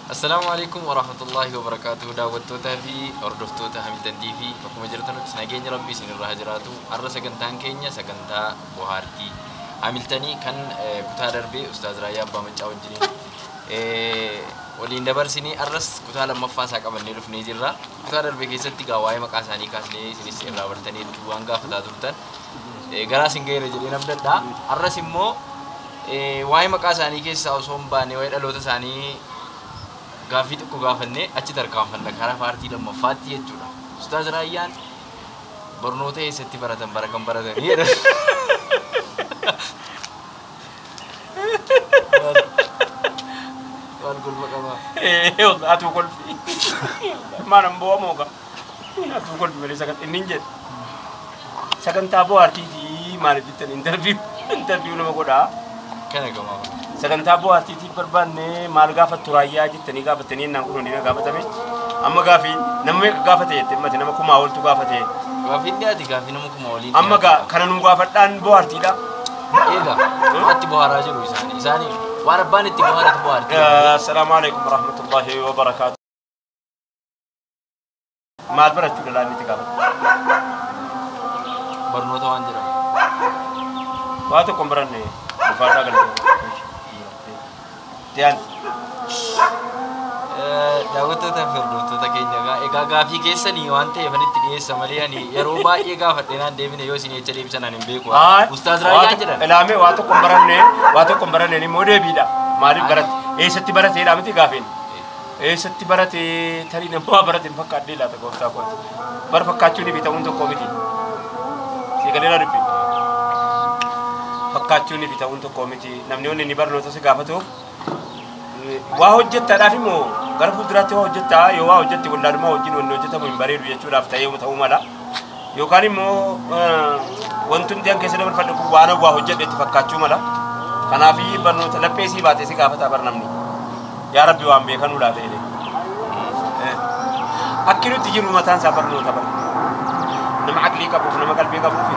Assalaamu alaikum warahmatullahi wabarakatuh. Daawwattootaa fi hordoftoota Hamilton TV bakkuma jirtanutti nageenya Rabbii isinirraa haa jiraatu. Har'a sagantaan keenya sagantaa bohaartii Hamiltonii kan kutaa darbee Ustaaz Raayyaa Abbaa Maccaa wajjiniin waliin dabarsinee har'as kutaa lammaffaa isaa qabannee dhufnee jirra. Kutaa darbee keessatti gaa waa'ee maqaa isaanii kaasnee isinis irraa bartaniitu waan gaafataa turtan. Garaa isin ga'eera jedhee namdadha. Har'as immoo waa'ee maqaa isaanii keessaa osoo hin baane waa'ee dhaloota isaanii gaaffii xiqqoo gaafannee achi tarkaanfanna karaa paartii lammaffaatti jechuudha. Ustaaz Raayyaan barnoota eessatti baratan bara kam baratanii jedhan. Waan golba qabaa. Atuu kolfi. Maal bu'aa mooga. Atuu kolfi malee sagantaa inni hin jedhu. Sagantaa bohaartiitii maaliif jettan interview nama godhaa. Kana gamaa. Sagantaa bohaartiitiif barbaanne maal gaafattu Raayyaa jettanii gaafattanii innaan kun hundi na gaafatame. Amma gaafii nama meeqa gaafate jette himmate nama kumaa oltu gaafate. Gaaffiin dhiyaate gaaffii nama kumaa oliin. Amma gaa kana nuu gaafadhaan bohaartiidha. Egaa itti bohaaraa jiru isaanii. Isaanii waan abbaan itti bohaaratu bohaartii. Assalaamu alaikum warahmatullahi wabarakaatu. Maal barachuudha laanni itti gaafate? Barnoota waan jedhamu. Waa tokko hin baranne ulfaadhaa galtee. Diyaan. Daawwattoota fi hordoftoota keenya egaa gaaffii keessanii waan ta'eef ani itti dhiyeessa malee ani yeroo baay'ee gaafadhe naan deebine yoo isin jecha deebisan ani hin beeku. Ustaaz Raayyaan jedhan. Ilaamee waa tokko hin baranne waa tokko hin baranneen immoo deebiidha. Maaliif baratte? Eessatti barateedha miti gaafiin? Eessatti barate tarii nama waa barate hin fakkaadhee laata gooftaa kooti. Bara fakkaachuun fi ta'uun tokko miti. Sii galeera dubbi. Fakkaachuun fi ta'uun tokko miti. Namni wanni inni barnoota si gaafatuuf waa hojjettaadhaaf immoo gara fuulduraatti waa hojjettaa yoo waa hojjette wallaalummaa wajjin wanni hojjetamu hin bareedu jechuudhaaf ta'ee ta'uu mala. Yookaan immoo wanti nuti an keessa dabarfadhe kun waan waa hojjedhe itti fakkaachuu mala. Kanaaf barnoota laphee sii baatee si gaafata bar namni. Yaa Rabbi waan beekanuu laata jedhee. Akki nuti jiru mataan isaa barnoota bara. Nama aqlii qabuuf nama qalbii qabuuf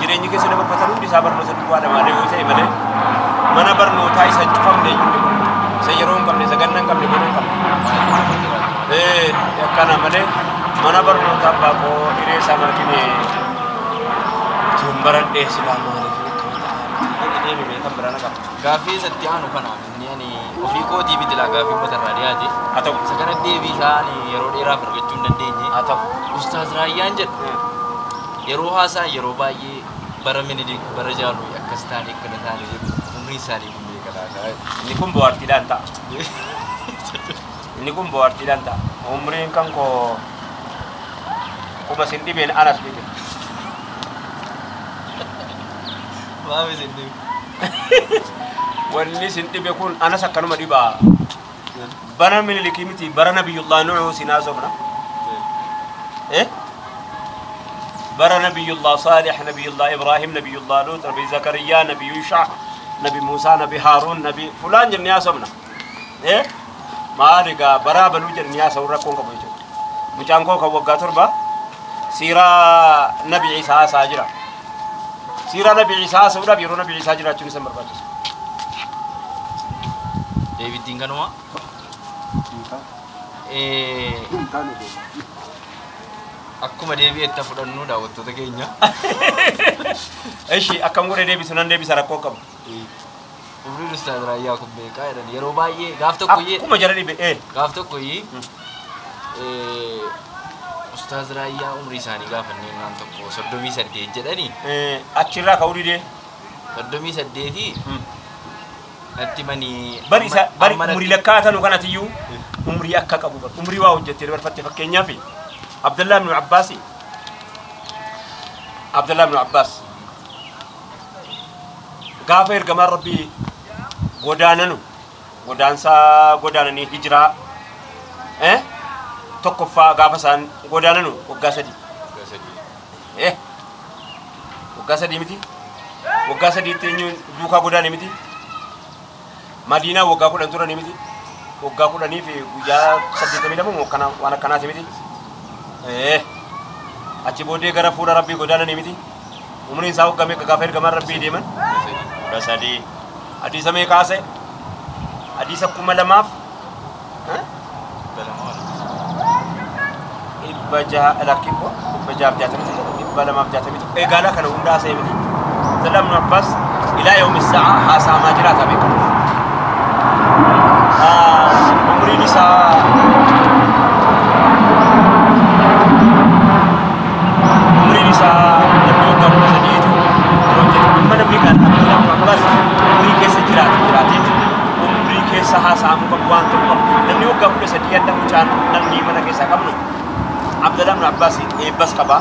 jireenyi keessa dabarfatan hundi isaa barnoota duwwaadha malee yoo ta'e malee mana barnootaa isa hin cufamne iyyuu isa yeroo hin qabne isa ganna hin qabne mana hin qabne. Akkana malee mana barnootaa abbaa koo hiree isaa margine tun baradhee silaa maaliif akkana ta'a jedhee deeme kan biraa na qaba. Gaaffii isatti aanu kana inni ani ofii kootii miti laa gaaffii uummata irraa dhiyaate. Haa ta'u. Isa kana deebii isaa ani yeroo dheeraaf argachuu hin dandeenye. Haa ta'u. Ustaaz Raayyaan jedha. Yeroo haasaa yeroo baay'ee bara Minilik bara Jaanuy akkas taane akkana taane jedhu umriin isaanii kun meeqa laata? Inni kun bohaartiidhaan ta'a. Inni kun bohaartiidhaan ta'a. Umriin kan koo kuma sin dhibeen anas miti. Maaf isin dhibe? Wanni sin dhibe kun anas akkanuma dhibaa. Bara Minilikii miti bara Nabiyyullah Nuuhu sin haasofna. Bara Nabiyyullah Saalih, Nabiyyullah Ibrahim, Nabiyyullah Lut, Nabi Zakariyaa, Nabi Yusha, Nabi Musaa, Nabi Haaruun, Nabi Fulaan jennee haasofna. Maal egaa bara baluu jennee haasa'uun rakkoon qabu jechuudha. Mucaan koo kan waggaa 7 siiraa Nabi Iisaa haasaa jira. Siiraa Nabi Iisaa haasa'uudhaaf yeroo Nabi Iisaa jiraachuun isa barbaachisu. Deebittiin kanuma. Akkuma deebi'etti fudhannu daawwattoota keenya. Ishi akkam godhee deebisu nan deebisa rakkoo qabu. Umriin Ustaaz Raayyaa kun meeqa jedhan yeroo baay'ee gaaf tokko iyyee Akkuma jara dhibe. Gaaf tokko iyyee Ustaaz Raayyaa umrii isaanii gaafannee naan tokko 38 jedhanii. Achirraa ka'uu didee. 38 natti manii. Bari isa bari umrii lakkaa'atanu kanatiyyuu umrii akka qabu bar umrii waa hojjettee dabarfatte fakkeenyaaf Abdullah ibn Abbas Abdullah ibn Abbas gaafa ergamaan Rabbii godaananu godaansaa godaananii hijiraa tokkoffaa gaafa isaan godaananu waggaa 3. Waggaa 3 miti waggaa 3tti eenyuun duukaa godaane miti Madiinaa waggaa 10 turanii miti waggaa 10 fi guyyaa 82 moo akkana waan akkanaati miti. Achi booddee gara fuula Rabbii godaananii miti. Umriin isaa waggaa meeqa gaafa ergamaan Rabbii deeman? 13. Hadiisa meeqa haasa'e? Hadiisa 2000 600 lakkibboo 661 261 eegala kana hundaa seemiti. Abdullah ibn Abbas ilaa yawmi sa'a haasa'amaa jiraata beekamu. Umriin isaa namni waggaa 13 yeroo jedhu amma namni kan Abdullah ibn Abbas umrii keessa jiraateeti umrii keessa haasa'amuu qabu waan tokko qabu. Namni waggaa 13 adda mucaan namni mana keessaa qabnu Abdullah ibn Abbas eebbas qaba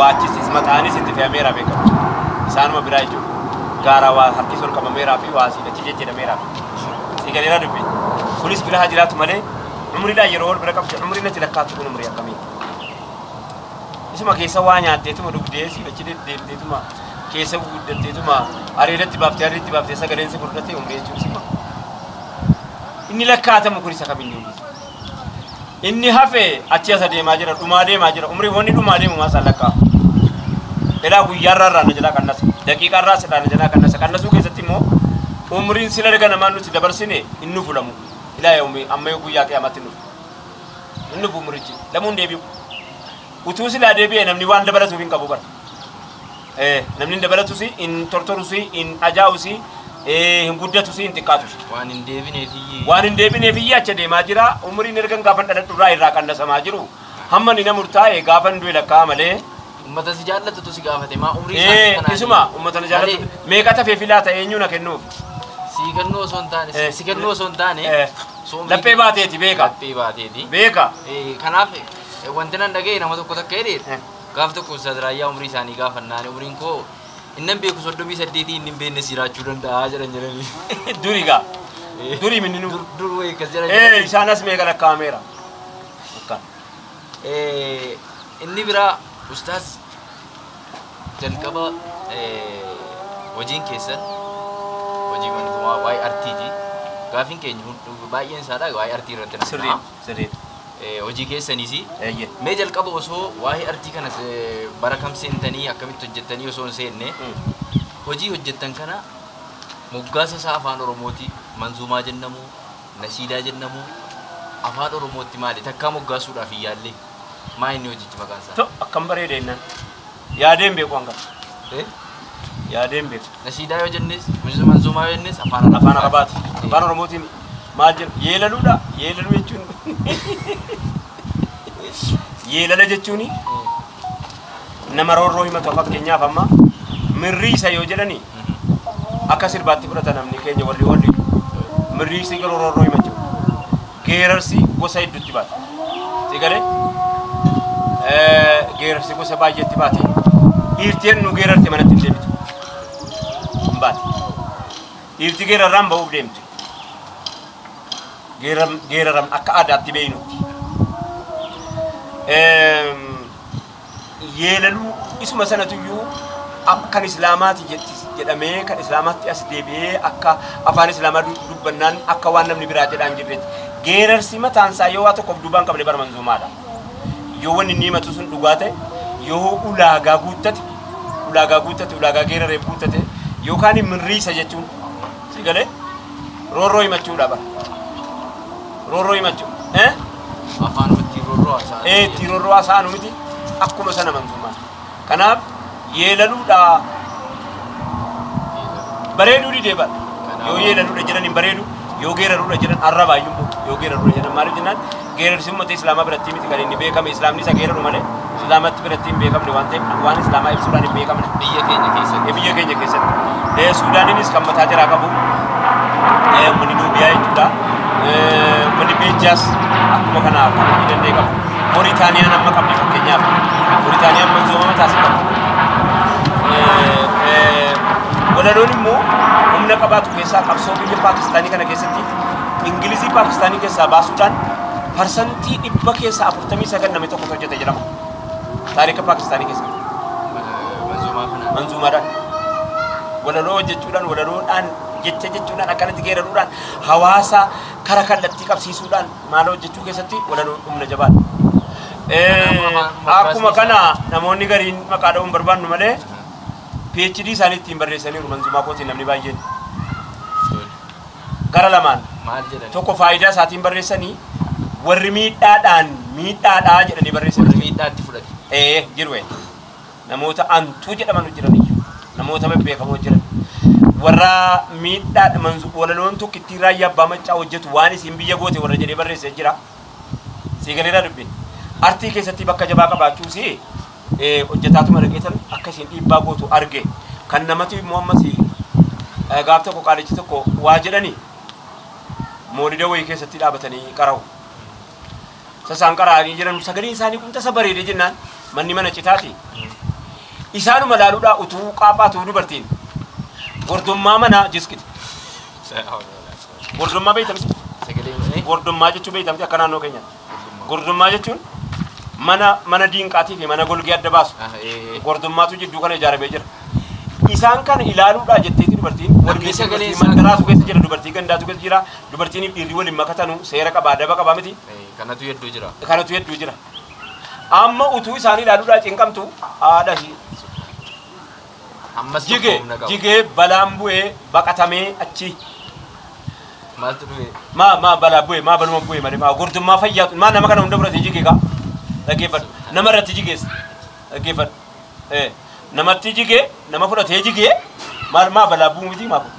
waachisis mataanis itti fe'ameera beekamu. Isaanuma biraa jechuudha. Gaara waa harkis ol qabameeraa fi waa siin achi jejjedhameeraa. Si galeera dubbi. Kunis bira haa jiraatu malee umriidhaan yeroo ol bira qabde umriin ati lakkaattu kun umrii akkamii? Isuma keessa waa nyaatteetuma dhugdee siin achi deddeemteetuma keessa guguddatteetuma areedatti baaftee harreetti baaftee sagaleen si furdate umrii jechuun isuma. Inni lakkaatamu kun isa kamiin umrii? Inni hafe achi as adeemaa jira dhumaa deemaa jira umrii wanni dhumaa deemu maa isaan lakkaa'u. Ilaa guyyaarraa irraa na jalaa qannasa daqiiqaarraa irraa na jalaa qannasa qannasuu keessatti immoo umriin sila erga namaan nuti dabarsine hin nufu lamu ilaa yoomii amma yoo guyyaa qiyaamaatti nufu hin nufu umrichi lamuun deebi'u utuu silaa deebi'e namni waan dabalatuuf hin qabu bara namni hin dabalatus hin tortorus hin ajaa'us hin guddatus hin xiqqaatus waan hin deebineef waan hin deebineef acha deemaa jira umriin ergan gaafan dhaladhu irraa irraa qannasamaa jiru hamma ni na murtaa'e gaafan du'e lakkaa'aa malee ummata si jaallatutu si gaafate maa umrii isaanii kanaa isuma ummata na jaallatu meeqa tafee filaa ta'e eenyu na kennuuf si kennuu osoo hin taane si kennuu osoo hin taane laphee baateeti beeka laphee baateeti beeka kanaaf wanti nan dhaga'e nama tokko takka jedhe gaaf tokko Ustaaz Raayyaa umrii isaanii gaafannaan umriin koo innan beeku 38 inni hin beeknes jiraachuu danda'a jedhan jedhanii duri gaa duri minni nu dur wayii akkas jedhan isaan as meeqa lakkaa'ameera akkaan inni biraa Ustaaz jalqaba hojiin keessan hojii manzumaa waa'ee artiiti. Gaafiin keenya baay'een isaadha waa'ee artii irratti naanna'aa. Sirrii. Hojii keessaniis mee jalqaba osoo waa'ee artii kana bara kam seentanii akkamitti hojjettanii osoo hin seenne hojii hojjettan kana moggaasa isaa afaan Oromooti manzumaa jennamu nashiidaa jennamu afaan Oromootti maali takkaa moggaasuudhaaf hin yaalle maa inni hojichi maqaan isaa? To akkam bareeda jennaan yaadeen beeku hanga. Yaadeen beeku. Nashiidaa yoo jennes manzumaa yoo jennes afaan afaan Arabaati. Afaan Oromootiin maal jedhu yeelaluudha yeelaluu jechuun yeelala jechuun nama roorroo himatu fakkeenyaaf amma mirriisa yoo jedhani akka sirbaatti fudhata namni keenya walli walli mirriisi garuu roorroo himachuu geerarsi gosa hedduutti baate si galee geerarsi gosa baay'eetti baate dhiirtiin nu geerarte manatti hin deebitu hin baate dhiirti geerarraan ba'uuf deemti geeraram akka aadaatti beeynutti yeelaluu isuma sanatuyyuu kan islaamaati jedhamee kan islaamaatti as deebi'ee akka afaan islaamaa dubbannaan akka waan namni biraa jedhaan jirretti geerarsi mataan isaa yoo waa tokkoof duubaan qabne bara manzumaadha. Yoo wanni inni himatu sun dhugaa ta'e yoo ulaagaa guuttate ulaagaa guuttate ulaagaa geerareef guuttate yookaan mirriisa jechuun si galee roorroo himachuudha bara roorroo himachuu afaan ittiin roorroo haasa'an ittiin roorroo haasa'an miti akkuma sana manzumaan kanaaf yeelaluudha bareeduu didee bara yoo yeelaluudha jedhan hin bareedu yoo geeraruudha jedhan arrabaayyuu yoo geeraruudha jedhan maaliif jennaan geerarsi uummata islaamaa biratti miti kan inni beekame islaamni isa geeraru malee islaamatti biratti hin beekamne waan ta'eef waan islaamaa ibsuudhaan hin beekamne biyya keenya keessatti biyya keenya keessatti Suudaaniinis kan mataa jaraa qabu uummanni Nuubiyaa jechuudha uummanni Beejjaas akkuma kana kan ofii danda'e qabu Mooritaaniyaan amma qabdi fakkeenyaaf Mooritaaniyaan manzuuma mataas qabdi walaloon immoo humna qabaatu keessaa qabsoo biyya Paakistaanii kana keessatti Ingilizii Paakistaanii keessaa baasuudhaan parsantii 100 keessaa 49 namni tokkotu hojjete jedhama. Taarika Paakistaanii keessatti. Manzuumaadhaan. Walaloo hojjechuudhaan walaloodhaan jecha jechuudhaan akkanatti geeraruudhaan hawaasa kara kallattii qabsiisuudhaan maal hojjechuu keessatti walaloon humna jabaadha. Akkuma kana namoonni gariin maqaa dha'uun barbaannu malee PhD isaanii ittiin barreessaniiru manzuumaa kootiin namni baay'een. Gara lamaan tokko faayidaa isaatiin barreessanii Warri miidhaadhaan miidhaadhaa jedhanii barreessan. Warri miidhaatti fudhate. Jiru namoota antuu jedhaman jiran iyyuu namoota bebbeekamoo jiran. Warra miidhaadha walaloon tokkittiin raayyaa abbaa maccaa hojjetu waan isin biyya goote warra jedhee barreessee jira. Siigaleeraa dubbiin. Artii keessatti bakka jabaa qabaachuus hojjetaatuma dhaqeetan akka isin dhiibbaa gootu arge. Kan namatti immoo ammas gaaf tokko qaalichi tokko waa jedhani moolida wayii keessatti dhaabatanii qara'u. Sasaan qara'anii jiran sagaleen isaanii kun tasa bareede jennaan manni mana citaati. Isaanuma laaluudhaa utuu qaaphaatu dubartiin gordummaa mana jiskite. Gordummaa beektamti. Gordummaa jechuun beektamti akka naannoo keenyaatti. Gordummaa jechuun mana diinqaatii fi mana golgee adda baasu. Gordummaatu jidduu kana ijaaramee jira. Isaan kana ilaaluudhaa jetteeti dubartiin wal keessa mandaraatu keessa jira dubartii gandaatu keessa jira dubartiin dhiirri waliin makatanu seera qabaa daba qabaa miti. Kanatu hedduu jira. Kanatu hedduu jira. Amma utuu isaan ilaaluudhaa cinqamtu haadha ishee. Ammas jigee balaan bu'ee baqatamee achi. Maaltu dhufe? Maa balaa bu'ee maa baluma bu'ee malee maa gordummaa fayyaatu maa nama kana hunda fudhatee jigee kaa dhaggeeffadhu nama irratti jigeessa dhaggeeffadhu. Namatti jigee nama fudhatee jigee maal maa balaa bu'uu miti maa kun.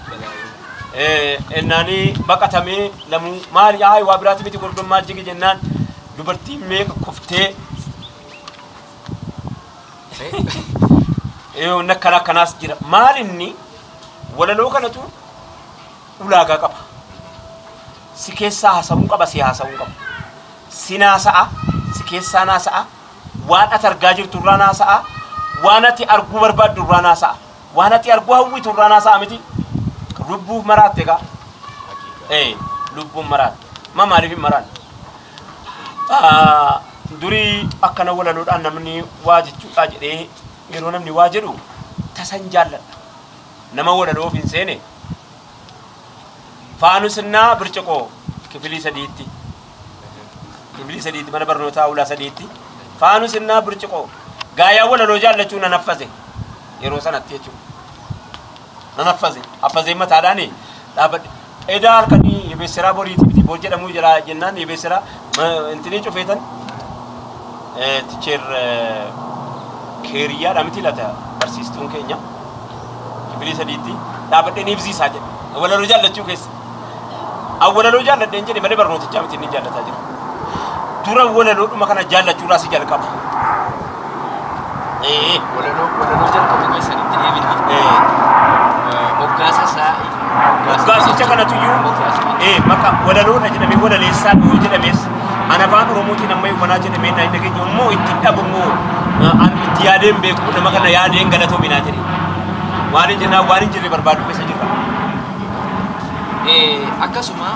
Ennaanii baqatamee lamuu maal yaa waa biraatti miti gordummaa jige jennaan dubartiin meeqa kuftee akkana akkanaas jira. Maal inni walaloo kanatu ulaagaa qaba. Si keessaa haasa'uu qaba si haasa'uu qaba. Si naasa'a si keessaa naasa'a waan ati argaa jirtu irraa naasa'a waan ati arguu barbaaddu irraa naasa'a waan ati arguu hawwitu irraa naasa'a miti. Lubbuuf maraatte gaa. Lubbuun maraatte. Ma maaliif hin maraanne? Durii akkana walaloodhaan namni waa jechuudha jedhee yeroo namni waa jedhu tasan jaalladha. Nama walaloof hin seene. Faanusinnaa birciqoo kifilii sadiitti. Kifilii sadiitti mana barnootaa ulaa sadiitti. Faanusinnaa birciqoo gaayaa walaloo jaallachuu nan haffase yeroo sanatti jechuudha. Nan haffase. Haffasee mataadhaan dhaabbadhe. Edaa halkanii yebeessiraa boriiti miti bor jedhamuu jira jennaan yebeessiraa intinii cufeetan ticheer keeriyyaadha miti lata barsiistuun keenya kifilii sadiitti dhaabbadhee ni ibsiisaa jedhe. Walaloo jaallachuu keessa. Walaloo jaalladheen jedhe malee barnootichaa miti inni jaallataa jira. Dura walaloodhuma kana jaallachuudhaa si jalqaba. Walaloo jalqabu keessanitti deebina. Moggaasa isaa. Moggaasicha kanatu iyyuu maqaa walaloodha jedhamee walaleessaa dhuu jedhamees an afaan Oromootiin amma wanaa jedhamee na dhageenye immoo itti dhabu immoo an itti yaadeen beeku nama kana yaadeen galatoominaa jedhe. Waan hin jennaan waan hin jirre barbaadu keessa jirra. Akkasuma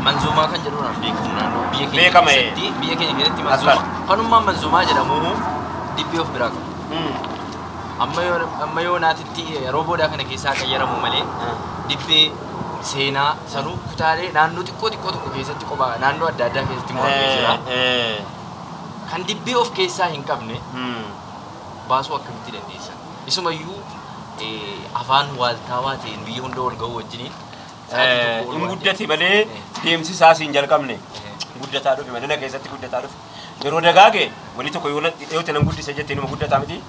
manzuumaa kan jedhuun beekamu naannoo biyya keenya keessatti biyya keenya keessatti manzuumaa kanummaan manzuumaa jedhamu dibbee of biraa qabu. Amma yoo naatitti yeroo boodaa kana keessaa qayyaramu malee dibbee seenaa sanuu kutaalee naannoo xiqqoo xiqqoo tokko keessatti kophaa naannoo adda addaa keessatti mo'amee jira. Kan dibbee of keessaa hin qabne baasuu akkamitti dandeessan? Isumayyuu afaan waaltaawaa ta'een biyya hunda wal ga'uu wajjiniin hin guddate malee deemsi isaas hin jalqabne. Guddataa dhufe mana keessatti guddataa dhufe. Yeroo dagaage walii tokko yoo dhiyoote nan guddise jettee numa guddataa miti.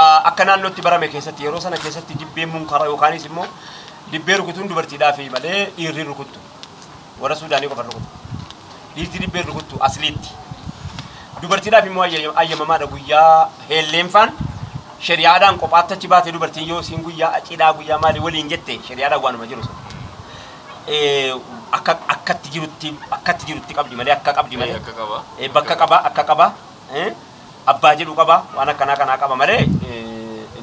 Akka naannootti barame keessatti yeroo sana keessatti dibbeen munkara yookaanis immoo dibbee rukutuun dubartiidhaaf malee dhiirri rukuttu. Warra Suudaanii qofa rukuttu. Dhiirti dibbee rukuttu asliitti. Dubartiidhaaf immoo ayyamamaadha guyyaa heelleenfaan shari'aadhaan kophaatti achi baatee dubartiin yoo isiin guyyaa cidhaa guyyaa maalii waliin jette shari'aadhaan waanuma jiru sun. Akkatti jirutti qabdi malee akka qabdi malee. Bakka qaba akka qaba. Abbaa jedhu qaba waan akkanaa kanaa qaba malee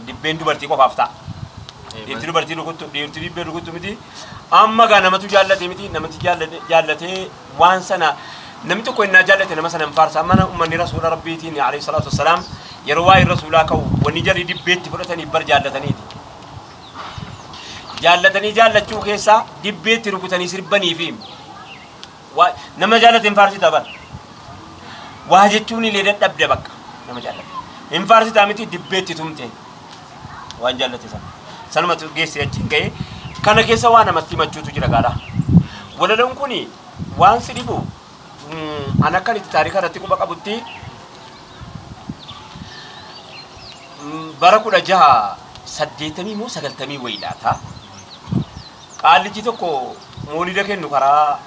dibbeen dubartii qofaaf ta'a. Dhiirti dubartii rukuttu dhiirti dibbee rukuttu miti. Amma gaa namatu jaallate miti namatti jaallatee waan sana namni tokko innaa jaallate nama sana hin faarsa. Mana uummanni rasuula rabbiitiin alayhi salaatu wassalaam yeroo waa'ee rasuulaa ka'u wanni jarri dibbeetti fudhatanii bar jaallataniiti. Jaallatanii jaallachuu keessaa dibbeetti rukutanii sirbanii fi nama jaallate hin faarsitaa bara. Waa jechuun illee dadhabde bakka nama jaallate. Hin faarsitaa miti dibbeetti tumte waan jaallate sana. Sanumatu geesse achiin ga'ee kana keessa waa namatti himachuutu jira gaadha. Walaloon kun waan si dhibu An akkan itti taarika irratti quba qabutti bara 1680 moo 90 wayii laata. Qaallichi tokko moolida kennu karaa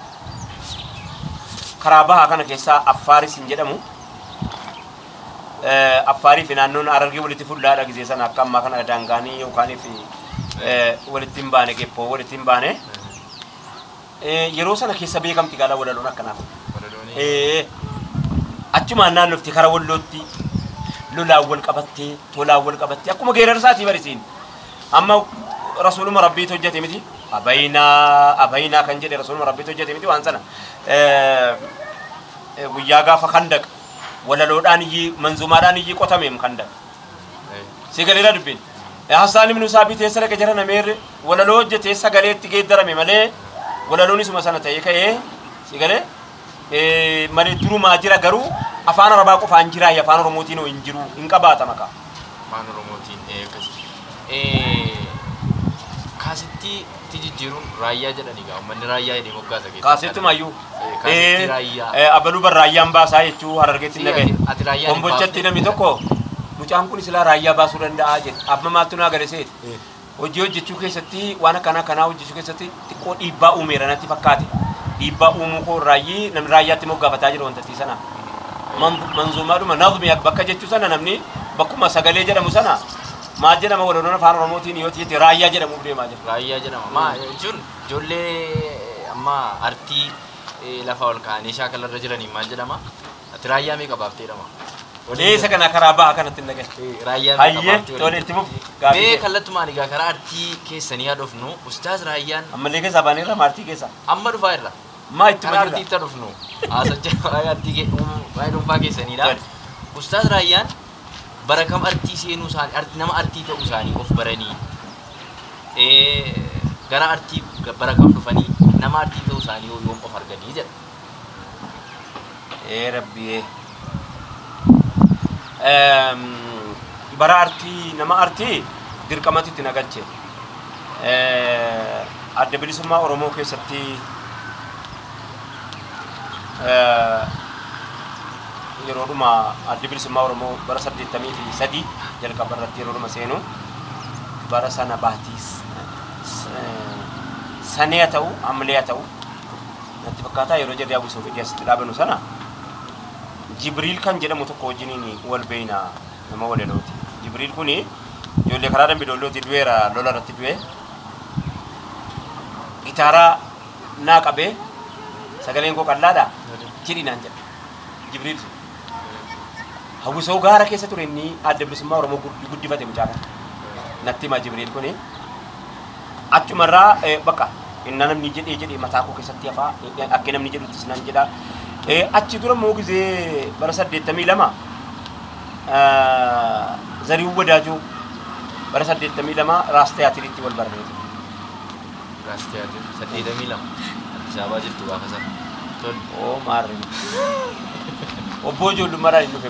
bahaa kana keessaa Affaaris hin jedhamu. Affaarii fi naannoon Harargee walitti fullaadha gisee sana akka ammaa kana daangaanii yookaan walitti hin baane geppoo walitti hin baane. Yeroo sana keessa beekamti gaala walaloon akkanaaf. Achumaan naannofti karaa Wallootti lolaan wal qabattee tolaan wal qabattee akkuma geerarsaatii barisiin. Amma rasuuluma Rabbiitu hojjete miti. Abaynaa abaynaa kan jedhe rasuuluma Rabbiitu hojjete miti waan sana. Guyyaa gaafa khandaq walaloodhaan iyyii manzumaadhaan iyyii qotameem khandaq. Si galeera dubbiin. Hassaan ibnu Saabit eessa dhaqe jara nameerre walaloo hojjetee sagaleetti geeddarame malee walaloon isuma sana ta'ee ka'ee si galee malee durumaa jira garuu afaan Arabaa qofaan jira afaan Oromootiin hin jiru hin qabaata maqaa. Afaan Oromootiin akkas. Kaasitti jijjiiruun raayyaa jedhani gaa uummanni raayyaa jedhee moggaasa keessaa. Kaasittumayyuu. Kaasitti raayyaa. Abaluu barraayyaan baasaa jechuu Harargeetti dhagaye. Ati raayyaa Kombolchatti namni tokko mucaan kun silaa raayyaa baasuu danda'a jedhe. Amma maaltu naa gale seeti. Hojii hojjechuu keessatti waan akkanaa kanaa hojjechuu keessatti xiqqoo dhiibbaa uumeera natti fakkaate. Dhiibbaa uumuu koo raayyii namni raayyaatti moggaafataa jira wanta sana. Manzuumaadhuma nazmi bakka jechuu sana namni bakkuma sagalee jedhamu sana maal jedhama walaloon afaan Oromootiin yoo ta'e raayyaa jedhamuuf deemaa jira. Raayyaa jedhama. Maa jechuun ijoollee amma artii lafa ol kaa'anii shaakalarra jiraniin maal jedhama? Ati raayyaa meeqa baaftee jedhama? Eessa kana karaa bahaa kanatti hin dhagaye. Raayyaa meeqa Hayyee baaftee tole itti fufi. Mee kallattumaan egaa karaa artii keessanii haa dhufnu. Ustaaz Raayyaan Ammallee keessaa baaneerra maartii keessaa. amma dhufaa irra. Maa ittuma Karaa jira. artiitti haa dhufnu. Haasachaa waa'ee artii waa'ee dhuunfaa keessaniidha. Tole. Ustaaz Raayyaan bara kam artii seenuu isaanii nama artii ta'uu isaanii of baranii gara artii bara kam dhufanii nama artii ta'uu isaanii yoom of arganii jedha. Rabbi bara artii nama artii dirqamatti itti nagalche. Adda bilisummaa Oromoo keessatti yeroodhuma adda bilisummaa Oromoo bara 83 jalqaba irratti yeroodhuma seenu bara sana baatii sanee haa ta'u amlee haa ta'u natti fakkaataa yeroo jarri hawwisoo fidee asitti dhaabanu sana Jibriil kan jedhamu tokko wajjiniin wal beeyna nama walalooti. Jibriil kuni ijoollee karaa dambi doollooti du'eera lola irratti du'e. Gitaaraa naa qabee sagaleen koo qal'aadha jedhi naan jedha. Jibriil sun. Hawwisoo gaara keessa ture inni adda bilisummaa Oromoo guddifate mucaa kana. Natti himaa Jibriil kuni. Achumarraa bakka inna namni jedhee jedhee mataa koo keessatti hafaa akka namni jedhuttis naan jedha. Achi dura immoo gisee bara 82 Zarihuun Wadaajoo bara 82 Raas Tiyaatiriitti wal barree ture. Raas Tiyaatir 82 Addis Ababaa jirtu gaafa sana. Tole. Oo maarree. Obbo ijoollummaadhaan hin dhufe.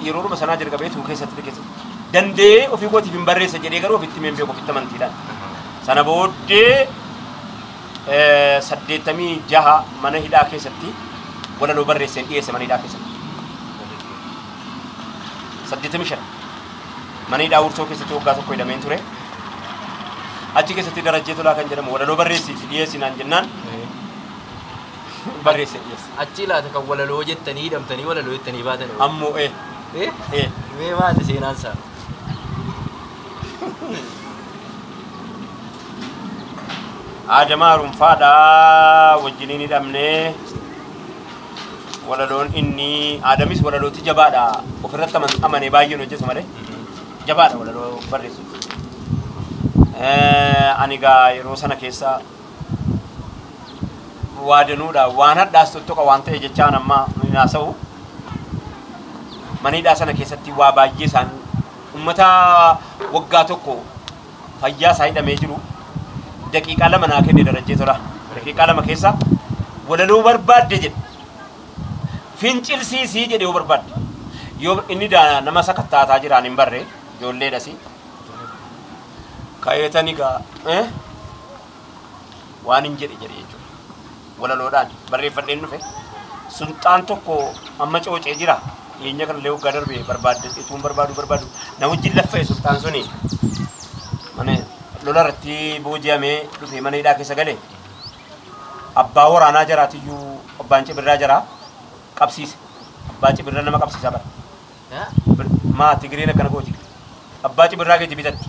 Yeroodhuma sanaa jalqabee tuu keessatti keessatti danda'ee ofii kootiif hin barreessa jedhee garuu ofitti himeen beeku ofitti amantiidhaan. Sana booddee 86 mana hidhaa keessatti walaloo barreesseen dhiyeesse mana hidhaa keessatti. 85 mana hidhaa Wursoo keessatti waggaa tokko hidhameen ture. Achi keessatti Darajjee Tolaa kan jedhamu walaloo barreessiif dhiyeessi naan jennaan barreessee dhiyeesse. Achi laata kan walaloo jettanii hidhamtanii walaloo jettanii baatan. Ammoo Mee maali seenaan isaa? Aadamaa Runfaadhaa wajjiniin hidhamnee walaloon inni Aadamis walalooti jabaadha ofirratti amanee baay'een hojjetu malee jabaadha walaloo barreessu. Ani gaa yeroo sana keessa waa danuudha waan hadhaas tuttuqa waan ta'e jechaan amma hin haasa'u. Mana hidhaa sana keessatti waa baay'ee isaan uummata waggaa tokko fayyaa isaa hidhamee jiru daqiiqaa 2 naa kenne Darajjee Tolaa. Daqiiqaa 2 keessa walaloo barbaadde jedhe. Fincilsiisii jedhe yoo barbaadde. Yoo inni nama sakattaataa jiraan hin barre ijoolleedhasi. Kaayetani gaa Waan hin jedhe jedhe jechuudha. Walaloodhaan barreeffadheen dhufe. Sulxaan tokko amma coocee jira. Dhiyeenya kana illee waggaa darbe barbaadde ituun barbaadu barbaadu. Na wajjin laffa'e sulxaan suni. Mana lola irratti booji'amee dhufe mana hidhaa keessa gale. Abbaa waraanaa jaraatiyyuu abbaan cibirraa jaraa qabsiise. Abbaa cibirraa nama qabsiisaa bara. Maa Tigireen akkana gooti. Abbaa cibirraa keetti bitatti.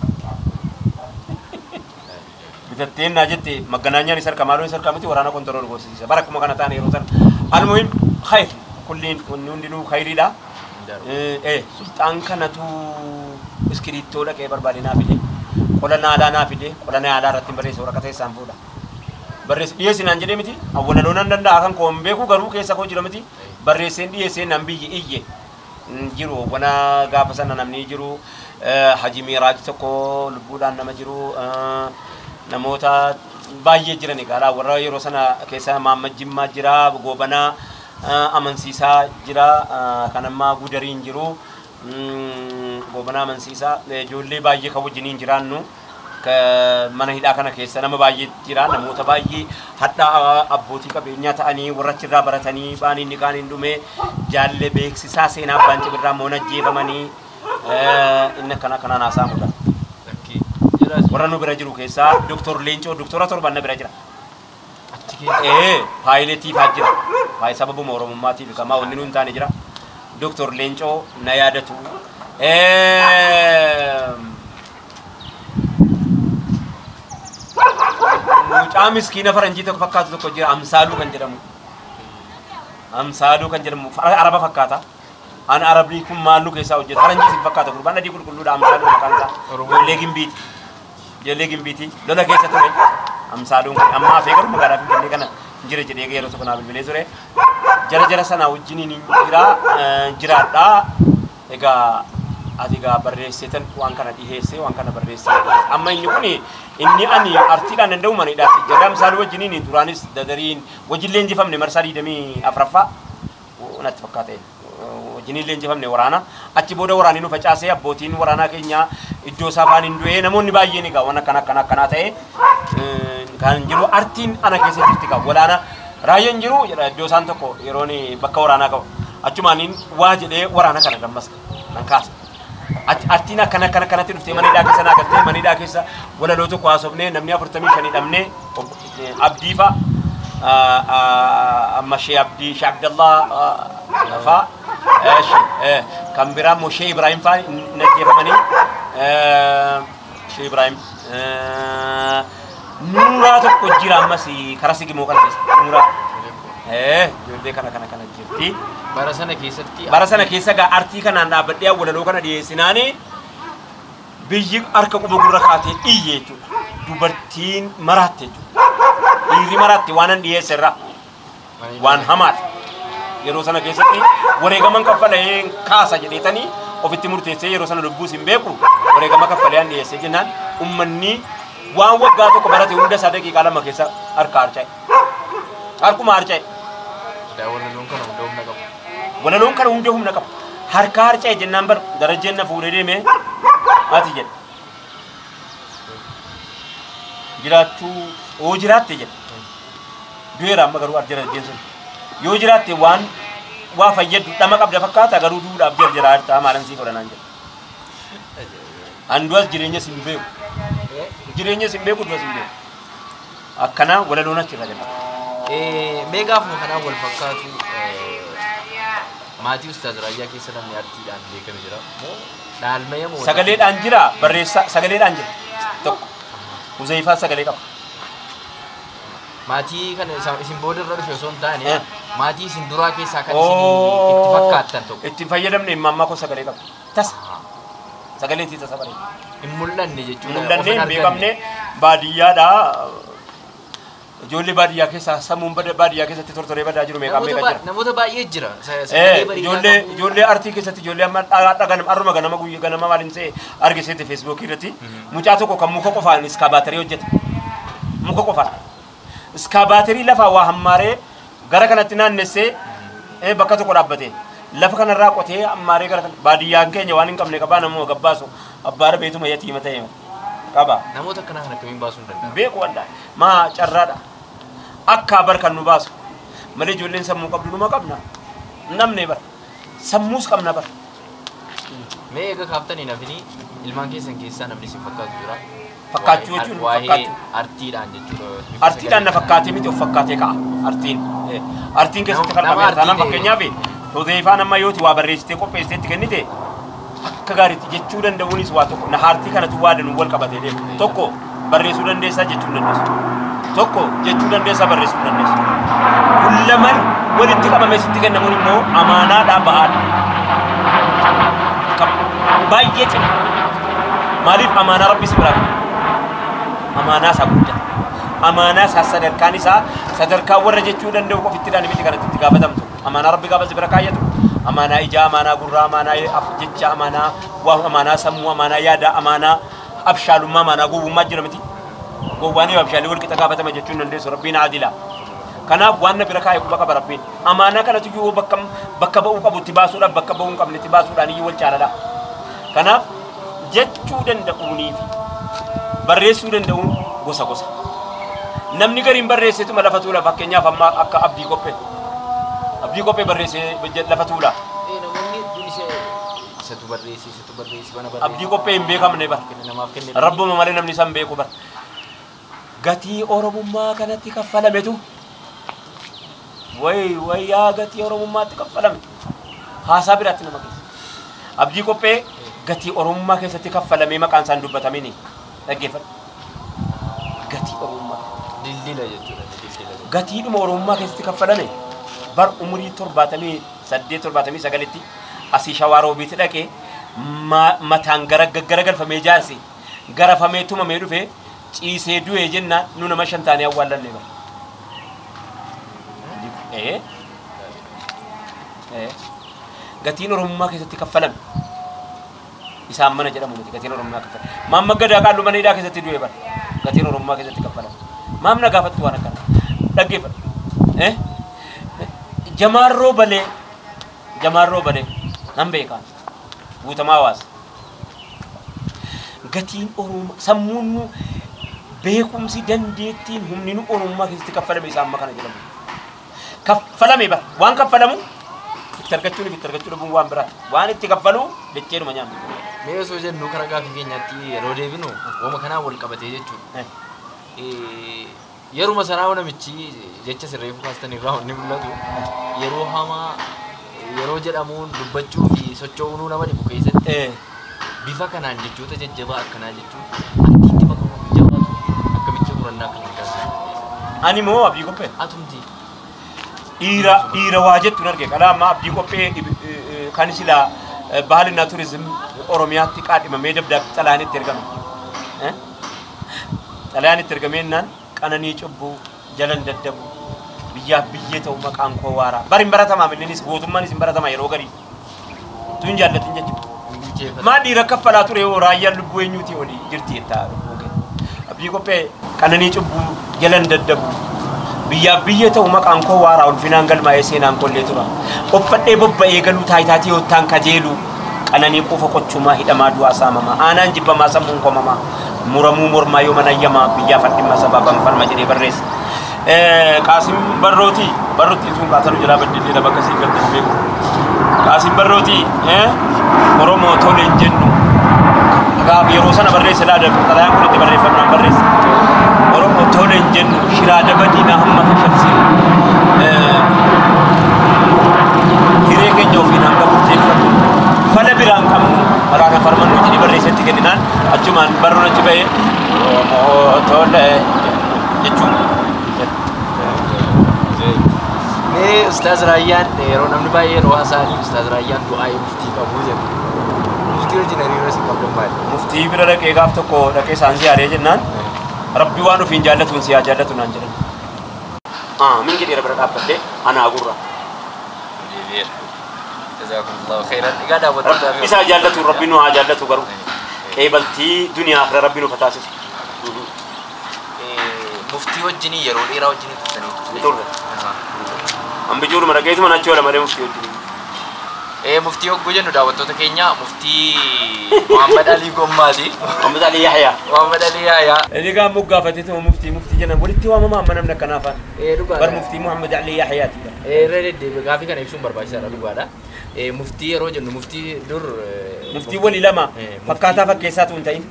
Bitatteen naa jette magganaanyaan isa harka maaloo isa harka miti waraana kontarool goosisiisa. Bara akkuma kana taane yeroo sana. Almuhim khayr kulliin wanni hundinuu khayriidha. Sulxaan kanatu iskiriittoo dhaqee barbaade naa fide. Qola naalaa naa fide. Qola naalaa irratti barreesse waraqata isaan fuudha. Barreesse dhiyeessi naan jedhee miti. Awwalaloo nan danda'a kan koo hin beeku garuu keessa koo jira miti. Barreesseen dhiyeessee nan biyyi iyye. Jiru wana gaafa sana namni jiru Haji Miiraaj tokko lubbuudhaan nama jiru namoota baay'ee jiran egaa warra yeroo sana keessa Mahammad Jimmaa jira Goobanaa Amansiisaa jira kan ammaa Gudariin jiru Goobanaa Amansiisaa ijoollee baay'ee kan wajjiniin jiraannu mana hidhaa kana keessa nama baay'ee jira namoota baay'ee hadhaa abbootii qabeenyaa ta'anii warra achirraa baratanii baan inni kaan hin dhume jaalle beeksisaa seenaa abbaan cibirraa moona ajjeefamanii inni akkana akkanaan haasa'amudha. Warra nu bira jiru keessaa Doktor Leencoo Doktora torban na bira jira. Paayileetii fa'aa jira. Faayii sababuma Oromummaatiif kamaa wanni nu hin taane jira. Doktor Leencoo na yaadatu. Mucaa miskiina faranjii tokko fakkaatu tokko jira Amsaaluu kan jedhamu. Amsaaluu kan jedhamu Araba fakkaata. An Arabni kun maal nu keessaa hojjeta? Faranjii si fakkaata gurbaan adii qulqulluudha Amsaaluu maqaan isaa. Ijoollee Gimbiiti. Ijoollee Gimbiiti. Lola keessa ture. Amsaaluun kun amma hafee garuu magaalaa Finfinnee kana jira jedhee yeroo tokko naa bilbilee ture. Jara jara sana wajjiniin jira jiraadhaa. Egaa ati egaa barreesseetan waan kana dhiheessee waan kana barreessee amma inni kun inni ani artiidhaan danda'u mana hidhaatti jara Amsaaluu wajjiniin duraanis dadariin wajjin leenjifamne marsaa 24ffaa natti fakkaate wajjiniin leenjifamne waraana achi booda waraanni nu facaasee abbootiin waraanaa keenya iddoo isaa afaan hin du'ee namoonni baay'een egaa waan akkana akkana akkanaa ta'e kan jiru artiin ana keessa jirti egaa walaana raayyaan jiru jedha iddoo isaan tokko yeroon bakka waraanaa qabu achumaaniin waa jedhee waraana kana gammas nan kaasa. Artiin akkana akkana akkanatti dhuftee mana hidhaa keessa naa galtee mana hidhaa keessa walaloo tokko haasofnee namni 45 hidhamnee Abdii fa'a amma Shee Abdii Shee Abdallaa fa'a kan biraa immoo Shee Ibrahim fa'a hin ajjeefamanii Shee Ibrahim Nuuraa tokko jira ammas karaa Sigimoo kana keessa Nuuraa ijoollee kana kana kana jirti. Bara sana keessatti bara sana keessa gaa artii kanaan dhaabbadhee walaloo kana dhiyeessinaani biyyi harka quba gurra kaatee iyye jechuudha. Dubartiin maraatte jechuudha. Dhiirri maraatte waan an dhiyeesse irraa waan hamaadha. Yeroo sana keessatti wareegaman kaffalee kaasa jedheetanii ofitti murteessee yeroo sana lubbuus hin beeku wareegama kaffalee an dhiyeessee jennaan ummanni waan waggaa tokko barate hunda isaa daqiiqaa 2 keessa harka harca'e. Harkuma harca'e. Walaloon kana hunda humna qabu. Walaloon kana hunda humna qabu. Harka harca'e jennaan bar darajeen na fuudhee deemee ati jedhe. Jiraachuu oo jiraatte jedhe. Du'eera amma garuu darajeen sun. Yoo jiraatte waan waa fayyadu dhama qabda fakkaata garuu duudhaaf jira jira maalan sii godhanaan jedhe. An du'as jireenya sin beeku. Jireenya sin beeku du'as hin beeku. Akkana walaloon achirra jira. Mee gaafuma kanaan wal fakkaatu maatii Ustaaz Raayyaa keessa namni artiidhaan beekame jira moo dhaalmaya moo Sagaleedhaan jira barreessaa sagaleedhaan jira tokko Huzeyfaa sagalee qaba. Maatii kana isin booda irra dhufe osoo hin taane maatii isin duraa keessaa kan isin itti fakkaattan tokko. Itti fayyadamne imammaa koo sagalee qaba. Tasa sagaleen sii tasa bareeda. Hin mul'anne jechuudha. Mul'anne hin beekamne baadiyyaadhaa. Ijoollee baadiyyaa keessa sammuun baadiyyaa keessatti tortoree badaa jiru meeqa meeqa jira. Namoota baay'ee jira. Ijoollee ijoollee artii keessatti ijoollee amma dhagan arruma ganama guyyaa ganama maaliin see argiseeti feesbuukii irratti mucaa tokko kan muka qofaan iskaabaatarii hojjeta. Muka qofaan. Iskaabaatarii lafaa waa hammaaree gara kanatti naannessee bakka tokko dhaabbate. Lafa kanarraa qotee hammaaree gara kana baadiyyaan keenya waan hin qabne qabaa namuma gabbaasu abbaa beetuma yatiima ta'e. Qaba. Namoota akkanaa kana akkamiin baasuu hin danda'amu? Beeku wallahi. Maa carraadha. Akka bar kan nu baasu. Malee ijoolleen sammuu qabdu numa qabna. Namni bar. Sammuus qabna bar. Mee eega kaaftanii nafini ilmaan keessan keessaa namni isin fakkaatu jira? Fakkaachuu jechuun waa'ee fakkaachuu. Artiidhaan jechuudha. Artiidhaan na fakkaatee miti of fakkaatee ka'a. Artiin. Artiin keessatti Nama kalqameera. Taanaan artii ta'e. Fakkeenyaaf Huzeefaan amma yooti waa barreessitee qopheessitee itti kennite akka gaariitti jechuu danda'uunis waa tokko. Na artii kanatu waa danuu wal qabatee deema. Tokko barreessuu dandeessaa jechuu hin dandeessu. Tokko jechuu dandeessaa barreessuu hin dandeessu. Kun lamaan walitti qabamee sitti kennamuun immoo amaanaadhaa ba'aadha. Baay'ee cima. Maaliif amaanaa Rabbi si biraa qaba? Amaanaa isaa guddaa. Amaanaa isaa sadarkaan isaa sadarkaa warra jechuu danda'u qofittidhaan miti kanatti itti gaafatamtu. Amaanaa Rabbi gaafa si bira kaayyatu. Amaanaa ijaa, amaanaa gurraa, amaanaa af jecha, amaanaa waa, amaanaa sammuu, amaanaa yaadaa, amaanaa abshaalummaa, amaanaa gowwummaa jira miti. Gowwaanii fi abshaalii wal qixa gaafatama jechuu hin dandeessu. Rabbiin adila. Kanaaf waan na bira kaa'e quba qaba Rabbiin. Amaanaa kanatu iyyuu bakka bakka ba'uu qabu itti baasuudhaaf bakka ba'uu hin qabne itti baasuudhaan iyyuu wal caaladha. Kanaaf jechuu danda'uunii fi barreessuu danda'uun gosa gosa. Namni gariin barreesseetuma lafa tuula fakkeenyaaf amma akka Abdii Qophee. Abdii Qophee barreessee lafa tuula. Namoonni hedduun isa isatu barreesse isatu barreesse bana barreesse. Abdii Qophee hin beekamne bar. Namaaf kenne. Rabbuma malee namni isaan beeku bar. Gatii Oromummaa kanatti kaffalametu way wayyaa gatii Oromummaatti kaffalame. Haasaa biraatti nama keessa. Abdii Qophee gatii Oromummaa keessatti kaffalamee maqaan isaan dubbatamini. Dhaggeeffadhu. Gatii Oromummaa. Dildila jechuudha. Dildila. Gatiidhuma Oromummaa keessatti kaffalame bar umurii 78 79tti asii Shawaa Roobiitti dhaqee mataan gara gaggaragalfamee jaarsi garafamee tumamee dhufe ciisee du'ee jennaan nu nama shan taanee awwaallanne bara. Gatiin Oromummaa keessatti kaffalame isaan mana jedhamu miti gatiin Oromummaa kaffalame. Maamma Gadaa Qaalluu mana hidhaa keessatti du'e bara gatiin Oromummaa keessatti kaffalame. Maamna gaafattu waan akkana dhaggeeffadhu. Jamaarroo balee Jamaarroo balee nan beekaa guutamaa hawaasa. Gatiin Oromummaa sammuun nu beekumsi dandeettiin humni nu Oromummaa keessatti kaffalame isaan amma kana jedhamu. Kaffalame bara waan kaffalamu itti argachuun itti argachuu dhabuun waan biraati. Waan itti kaffalu dacheedhuma nyaannu. Mee osoo jennu karaa gaaffii keenyaatti yeroo deebinu waanuma kanaan wal qabatee jechuudha. Yeruma sanaa namichi jecha sirreeffuu kaastan irraa wanni mul'atu yeroo hamaa yeroo jedhamuun dubbachuu fi socho'uunuu nama dhibu keessatti bifa kanaan jechoota jajjabaa akkanaa jechuun artiitti makamuun jabaatu akkamitti murannaa akka hin taasisne. Ani moo Abdii Qophee? Atumti. Dhiira dhiira waa jettu hin arge. Kalaa amma Abdii Qophee kan silaa Bahaalinaa Turizim Oromiyaatti qaadhimamee dabdaabbi xalayaan itti ergame. Xalayaan itti ergameennaan qananii cubbuu jalan daddabu biyyaaf biyyee ta'u maqaan koo waaraa. Bari hin baratamaa innis gootummaanis hin baratamaa yeroo garii. Tu hin jaallatin jechuudha. Maa dhiira kaffalaa ture yoo raayyaan lubbuu eenyuutii olii jirti jettaa lubbuun kee. Abdii Qophee qananii cubbuu jalan daddabu biyyaaf biyyee ta'u maqaan koo waaraa ulfinaan galmaa'ee seenaan kollee tura. Uffadhee bobba'ee galuu taayitaatii yoottaan kajeelu qananii quufa qochumaa hidhamaa du'aa saamamaa aanaan jibbamaa sammuun komamaa muramuu mormaa yoo manayyamaa biyyaaf dhimma sabaa banfalma jedhee barreesse. Qaasim Barrootii Barrootii sun kaasanu jalaa baddillee bakka siin galte beeku. Qaasim Barrootii Oromoo tole hin jennu gaaf yeroo sana barreesse laa darbu xalayaan kun itti barreeffamnaan barreesse. Oromoo tole hin jennu shiraa daba diinaa hamma fashalsiinu. Hiree keenya ofiin hanga murteeffannu fala biraan qabnu waraana farmannu jedhee barreessetti kenninaan achumaan barroon achi ba'ee Oromoo tole jechuun. Mee Ustaaz Raayyaan yeroo namni baay'ee yeroo haasa'anii Ustaaz Raayyaan du'aa muftii qabu jedhu. Muftii wajjin hariiroo isin qabdan maali? Muftii bira dhaqee gaaf tokko dhaqee isaan ziyaaree jennaan Rabbi waan ofiin jaallatuun si haa jaallatu naan jedhan. Min jedheera bira dhaabbadhee anaa gurra. Deebi'eera. Jazaakumullahu khairan. Egaa daawwattootaa fi Isaa jaallatu Rabbi nu haa jaallatu garuu qeebaltii duniyaa akhira Rabbi nu fataasisu. Muftii wajjin yeroo dheeraa wajjin turtanii Hin turre. Hambichuudhuma dhaqeetuma nachi oola malee muftii wajjin. Muftii hogguu jennu daawwattoota keenya muftii Muhammad Alii Gommaati. Muhammad Alii Yahyaa. Muhammad Alii Yahyaa. Inni gaa moggaafateetuma muftii muftii jennan walitti waamama amma namni akkanaa afaan. Dhugaadha. Bar muftii Muhammad Alii Yahyaati. Irra deddeebi'e gaafii kana ibsuun barbaachisaadha dhugaadha. Muftii yeroo jennu muftii dur Muftii walii lama fakkaataa fakkeessaatu hin ta'in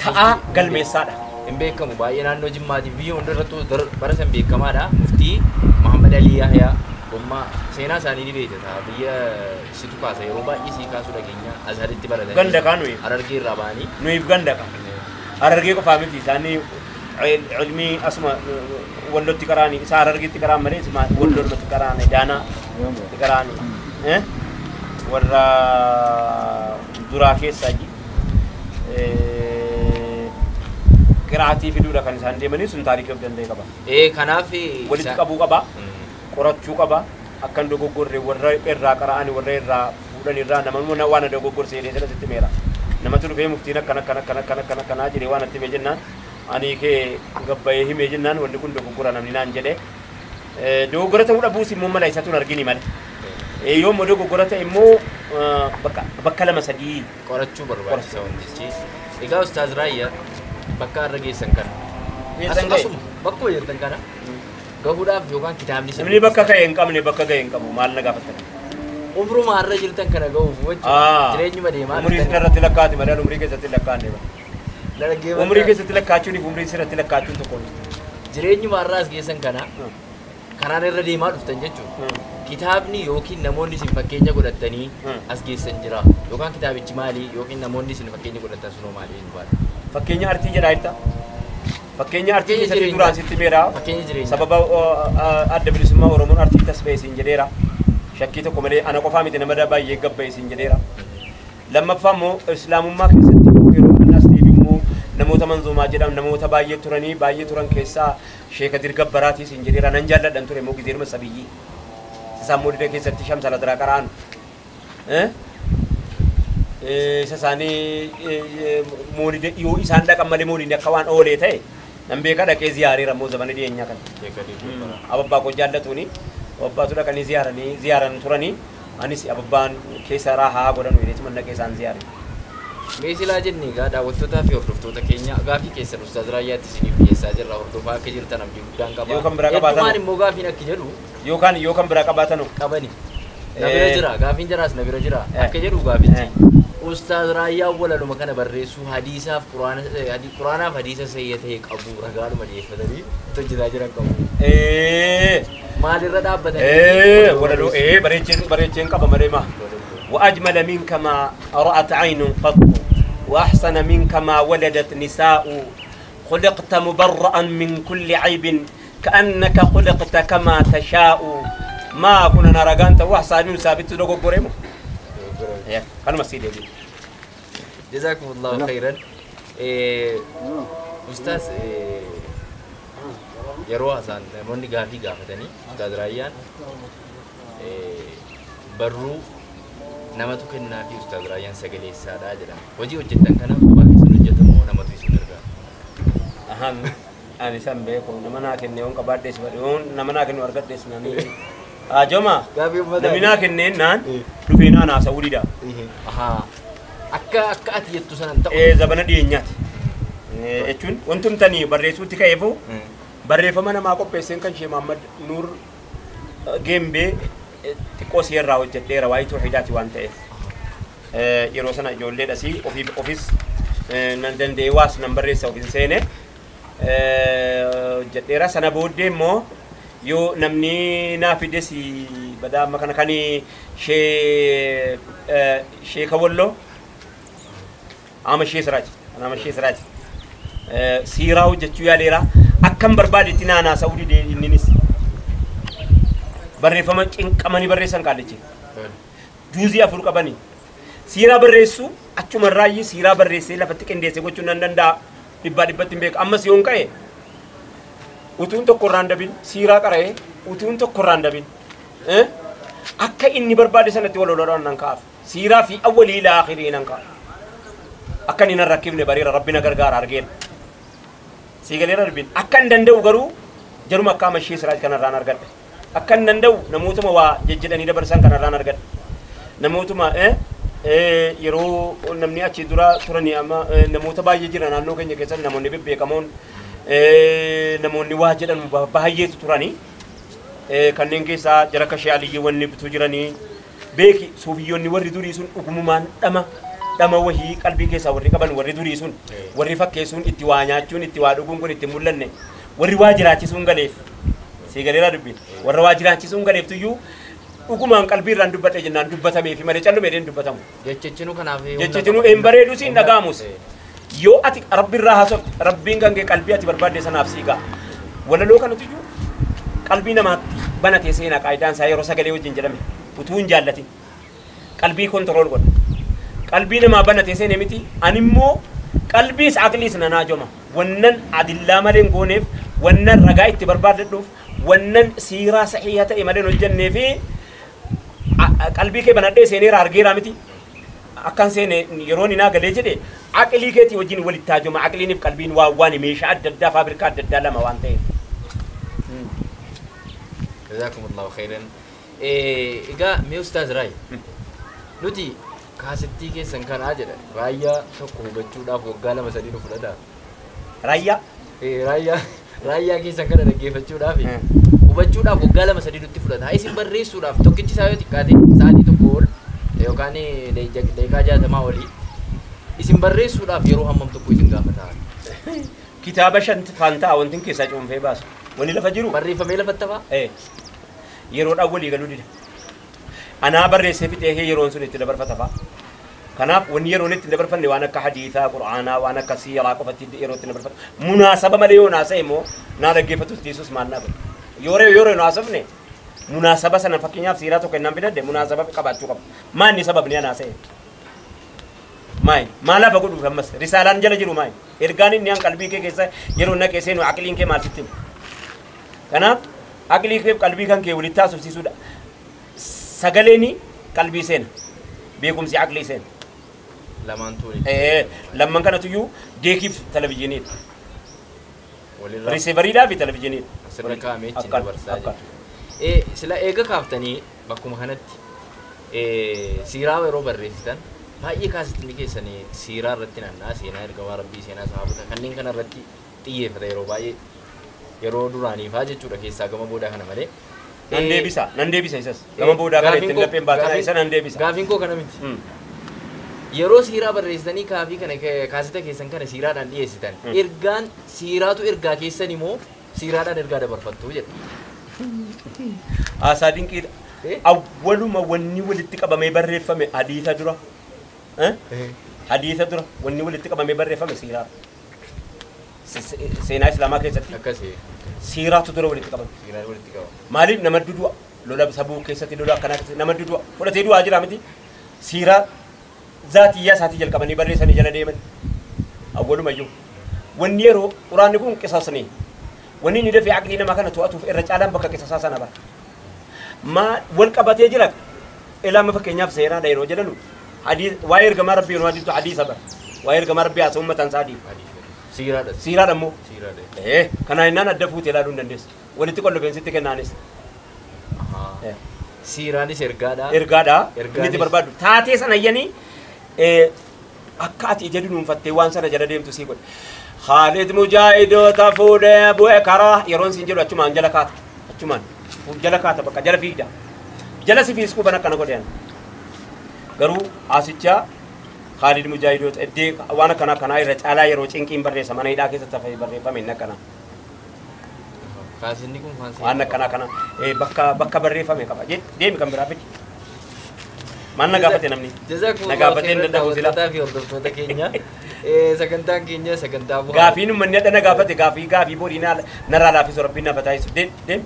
ta'aa galmeessaadha. Hin beekamu baay'ee naannoo Jimmaatiif biyya hunda irrattuu bara san beekamaadha. Muftii Muhammad Alii Yahyaa Gommaa seenaa isaanii ni beekta biyya situ kaasa yeroo baay'ee sii kaasuu dhageenya Azharitti baratanii. Ganda kaa nuyi. Harargee irraa ba'anii. Nuyiif ganda kaa. Harargee qofaa miti isaanii ilmii asuma wallotti qaraanii isa harargeetti qaraan malee isuma wallormatti qaraane daanaa itti qaraani. Warra duraa keessaa ji qiraatii fiduudha kan isaan deemanii sun taarikii of danda'e qaba. Kanaaf walitti qabuu qaba. Qorachuu qaba. Akkan dogoggorre warra irraa qara'anii warra irraa fuudhan irraa nama waan dogoggorse jedhee sana sitti meera. Namatu dhufee muftiin akkana akkana akkana akkana akkana akkanaa jedhee waan natti hime jennaan ani kee gabbayee hime jennaan wanni kun dogoggora namni naan jedhee. Dogoggora ta'uu dhabuus immoo mala isatu hin argini malee. Yoo immoo dogoggora ta'e immoo bakka lama sadii qorachuu barbaachisa wantichi. Egaa Ustaaz Raayyaa bakka har'a geessan kana. Asuma bakkuma jirtan kana gahuudhaaf yookaan kitaabni isin Namni bakka ga'e hin qabne bakka ga'e hin qabu maal na gaafattan. Umruma har'a jirtan kana gahuuf wajjin jireenyuma deemaa Umrii isin irratti lakkaa'ati malee umrii keessatti lakkaa'anne ba. Umrii keessatti lakkaachuun fi umrii isin irratti lakkaachuun tokko miti. Jireenyuma har'a as geessan kana karaan irra deemaa dhuftan jechuudha. Kitaabni yookiin namoonni isin fakkeenya godhatanii as geessan jira. Yookaan kitaabichi maali yookiin namoonni isin fakkeenya godhatan sunoo maali hin baadhu. Fakkeenya artii jedhaa jirta. Fakkeenya artii keessatti duraan sitti meera. Fakkeenya jireenyaa. Sababa adda bilisummaa Oromoon artii tasba'e siin jedheera. Shakkii tokko malee ana qofaa miti nama baay'ee gabba'e siin jedheera. Lammaffaa immoo islaamummaa keessatti immoo yeroo annas deebi'u immoo namoota manzuumaa jedhamu namoota baay'ee turanii baay'ee turan keessaa Sheeka Dirgabbaraatii siin jedheera. Nan jaalladhan ture immoo gizeeruma sabiyyii. Isaan moodida keessatti shamsa ladiraa qara'an. Isa isaanii moolida yoo isaan dhaqan malee moolidni akka waan oolee ta'e nan beeka dhaqee ziyaareera immoo zamana dhiyeenyaa kana. Ababbaa koo jaallatuuni ababbaatu dhaqanii ziyaaranii ziyaaran turanii anis ababbaan keessa raahaa godhanu jedheetuma dhaqee isaan ziyaare. Mee silaa jenne egaa daawwattootaa fi hordoftoota keenya gaafii keessan Ustaaz Raayyaatti isiniif dhiyeessaa jirra hordofaa akka jirtan abdii guddaan qaba. Yoo kan biraa qabaatan. Heddumaan immoo gaafiin akki jedhu. Yookaan yoo kan biraa qabaatan. Qabani. Na bira jira gaafiin jiraas na bira jira akka jedhu gaafichi. Ustaaz Raayyaa walaluma kana barreessuu hadiisaaf quraanaaf hadiisa sayya ta'e qabu ragaadhuma dhiyeeffatanii hojjetaa jiran qabu. Maalirra dhaabbatanii? Walaloo bareecheen qaba malee maa. وأجمل منك ما رأت عين قط وأحسن منك ما ولدت نساء خلقت مبرأ من كل عيب كأنك خلقت كما تشاء ما كنا نراك أنت وحسن من ثابت لو قريمه كانوا مسيد يجي. جزاكم الله خيرا. أستاذ yeroo haasaan namoonni gaafii gaafatanii Ustaaz Raayyaan barruu namatu kennaa fi Ustaaz Raayyaan sagaleessaadha jedhama. Hojii hojjettan kana kophaa keessan hojjetamoo namatu isin gargaara? Ahaan ani san beeku nama naa kenne yoon qabaadhees yoon nama naa kennu argadhees nani. Ajoma namni naa kenneen naan dhufee naan haasa'uu dida. Akka akka ati jettu sanan ta'u. Zabana dhiyeenyaati. Jechuun wantumtanii barreessuutti ka'eefuu barreeffama namaa qopheesseen kan Shee Muhammad Nuur Geembee xiqqoo seerraa hojjedheera waa'ee toohidaati waan ta'eef. Yeroo sana ijoolleedhasii ofiif ofis nan danda'ee waas nan barreessa ofiin seene hojjedheera. Sana booddee immoo yoo namni naa fides badaa amma kana kan Sheeka Walloo ama Shee Siraaji ama Shee Siraaji siiraa hojjechuu yaaleera. Akkam barbaadetti naanaa sa'uu didee inninis barreeffama cinqamanii barreessan qaallichi. Juuzii 4 qabanii siiraa barreessu achumarraayyii siiraa barreessee lafatti qindeessee gochuun nan danda'a 100% hin beeku. Ammas yoon ka'e utuun tokko irraan dabin siiraa qara'ee utuun tokko irraan dabin akka inni barbaade sanatti wal lolaadhaan nan ka'aaf. Siiraa fi awwalii ilaa akhirii nan ka'a. Akka inni nan rakkifne bareera rabbi na gargaara argeera. Siigaleera dubbiin akka hin danda'u garuu jaruma akka amashee Siraaj kanarraan argadhe. Akka hin danda'u namootuma waa jejjedhanii dabarsan kanarraan argadhe. Namootuma yeroo namni achi dura turanii amma namoota baay'ee jira naannoo keenya keessatti namoonni bebbeekamoon namoonni waa jedhan baay'eetu turanii kanneen keessaa jara akka Shee Aliyyii wanni bituu jiranii beeki suufiyyoonni warri durii sun dhugumumaan dhama wahii qalbii keessaa warri qaban warri durii sun warri fakkeessuun itti waa nyaachuun itti waa dhuguun kun itti mul'anne warri waa jiraachisuun galeef sii galeeraa dubbiin warra waa jiraachisuun galeeftuyyuu dhugumaan qalbii irraan dubbadhe jennaan dubbatameefi malee callumeedheen dubbatamu. Jechichinuu kanaaf Jechichinuu hin bareedus hin dhaga'amus. Yoo ati rabbi irraa haasofte rabbiin kan kee qalbii ati barbaadde sanaaf sii ga'a. Walaloo kanatu iyyuu qalbii namaatti banatee seenaa qaayidaan isaa yeroo sagalee wajjin jedhame utuu hin jaallatin qalbii kontirool godha. Qalbii namaa banatee seene miti animmoo qalbiis aqliis nanaa joma wannan adillaa malee hin gooneef wannan ragaa itti barbaadadhuuf wannan siiraa saxiiha ta'e malee hin hojjennee fi qalbii kee banadhee seeneera argeera miti akkan seene yeroo inni naa galee jedhe aqlii keetii wajjin walitti haajoma aqliiniif qalbiin waan waan meeshaa adda addaa faabirikaa adda addaa lama waan ta'eef. Jazakumullahu khairan. Egaa mee Ustaaz Raay nuti kaasettii keessan kanaa jedha raayyaa tokko hubachuudhaaf waggaa 2-3 nu fudhata. Raayyaa? Raayyaa keessan kana dhaggeeffachuudhaaf hubachuudhaaf waggaa 2-3 nutti fudhata. Isin barreessuudhaaf tokkichi isaa yoo xiqqaate sa'aatii tokko ol yookaan daqiiqaa 60 olii isin barreessuudhaaf yeroo hammam tokko isin gaafata? Kitaaba 5 faan ta'a wantin keessaa cuunfee baasu. Wanni lafa jiru? Barreeffamee lafatti hafaa? Yeroodhaan walii galuu dida. Anaa barreessee fixee yeroon sun itti dabarfata fa'a. Kanaaf wanni yeroon itti dabarfanne waan akka hadiisaa, qur'aanaa, waan akka siiraa qofatti yeroo itti dabarfatu. Munaasaba malee yoo naasa'e immoo naa dhaggeeffatus dhiisus maal naa godha. Yeroo naasofne munaasaba sana fakkeenyaaf siiraa tokko innaan fidadde munaasaba qabaachuu qaba. Maanni sababni anaasa'e? Maay maal hafa godhuuf ammas risaalaan jala jiru maay ergaan inni an qalbii kee keessa yeroo naqee seenu aqliin kee maal sitti hima? Kanaaf aqlii kee qalbii kan kee walitti haasofsiisuudha. Sagaleen qalbii seena beekumsi aqlii seena. Lamaantu walitti. Lamman kanatuyyuu deekiif televizyiiniidha. Risiivariidhaa fi televizyiiniidha. Asirra kaa'amee ittiin dabarsaa jechuudha. Sila eega kaaftanii bakkuma kanatti siiraa yeroo barreessitan baay'ee kaasitni keessanii siiraa irratti naanna'aa seenaa ergamaa rabbii seenaa sahaabota kanneen kana irratti xiyyeeffata yeroo baay'ee yeroo duraaniifaa jechuudha keessaa gama boodaa kana malee. Nan deebisa isas gama boodaa kana ittiin lapheen baatanaa isa nan deebisa. Gaafiin koo kana miti. Yeroo siiraa barreessitanii kaafii kana kaasita keessan kana siiraadhaan dhiyeessitan ergaan siiraatu ergaa keessan immoo siiraadhaan ergaa dabarfattu jedha. Haasaa dinqiidha. Awwaluma wanni walitti qabamee barreeffame hadiisa dura. Hadiisa dura wanni walitti qabamee barreeffame siiraa. Seenaa Islaamaa keessatti. Akkasii. Siiraatu dura walitti qabame. Siiraan walitti qabame. Maaliif nama dudu'a lola sabuu keessatti lola akkanaa keessatti nama dudu'a fudhatee du'aa jira miti. Siiraa zaatiyyaa isaatii jalqabanii barreessanii jala deeman. Awwalumayyuu. Wanni yeroo quraanni kun qisasni. Wanni inni dafee aqlii namaa kana to'atuuf irra caalaan bakka qisasaa sana bara. Maa wal qabatee jira. Ilaama fakkeenyaaf seenaadha yeroo jedhanu. Waa'ee ergamaa rabbii yeroo hadiisu hadiisa bara. Waa'ee ergamaa rabbii haasa'u uummataan isaa hadiisa. Siiraadha. Siiraadha immoo. Siiraadha. Kanaa innaan adda fuutee ilaaluu hin dandeessu. Walitti qollofeensitti kennaanis. Siiraanis ergaadha. Ergaadha. Inni itti barbaadu. Taatee sana iyyanii akka ati ija dunuunfattee waan sana jala deemtu sii godha. Khaalid mujaahidoota fuudhee bu'e karaa yeroon siin jedhu achumaan jala kaata. Achumaan jala kaata bakka jala fiigda. Jala si fiiskuufan akkana godhan. Garuu haasichaa Khaalid mujaahidoota iddee waan akkanaa kanaa irra caalaa yeroo cinqiin barreessa mana hidhaa keessatti hafee barreeffame inni akkanaa. Kaasinni kun waan akkanaa kana bakka barreeffame qaba. Deemi kan biraa fidi. Maal na gaafate namni? Na gaafatee hin danda'u sila. Daawwattootaa fi hordoftoota keenya sagantaan keenya sagantaa bu'aa. Gaafiin uummanni hadha na gaafate gaafii borii narraa laaffisu rabbiin na bataayisu. Deemi.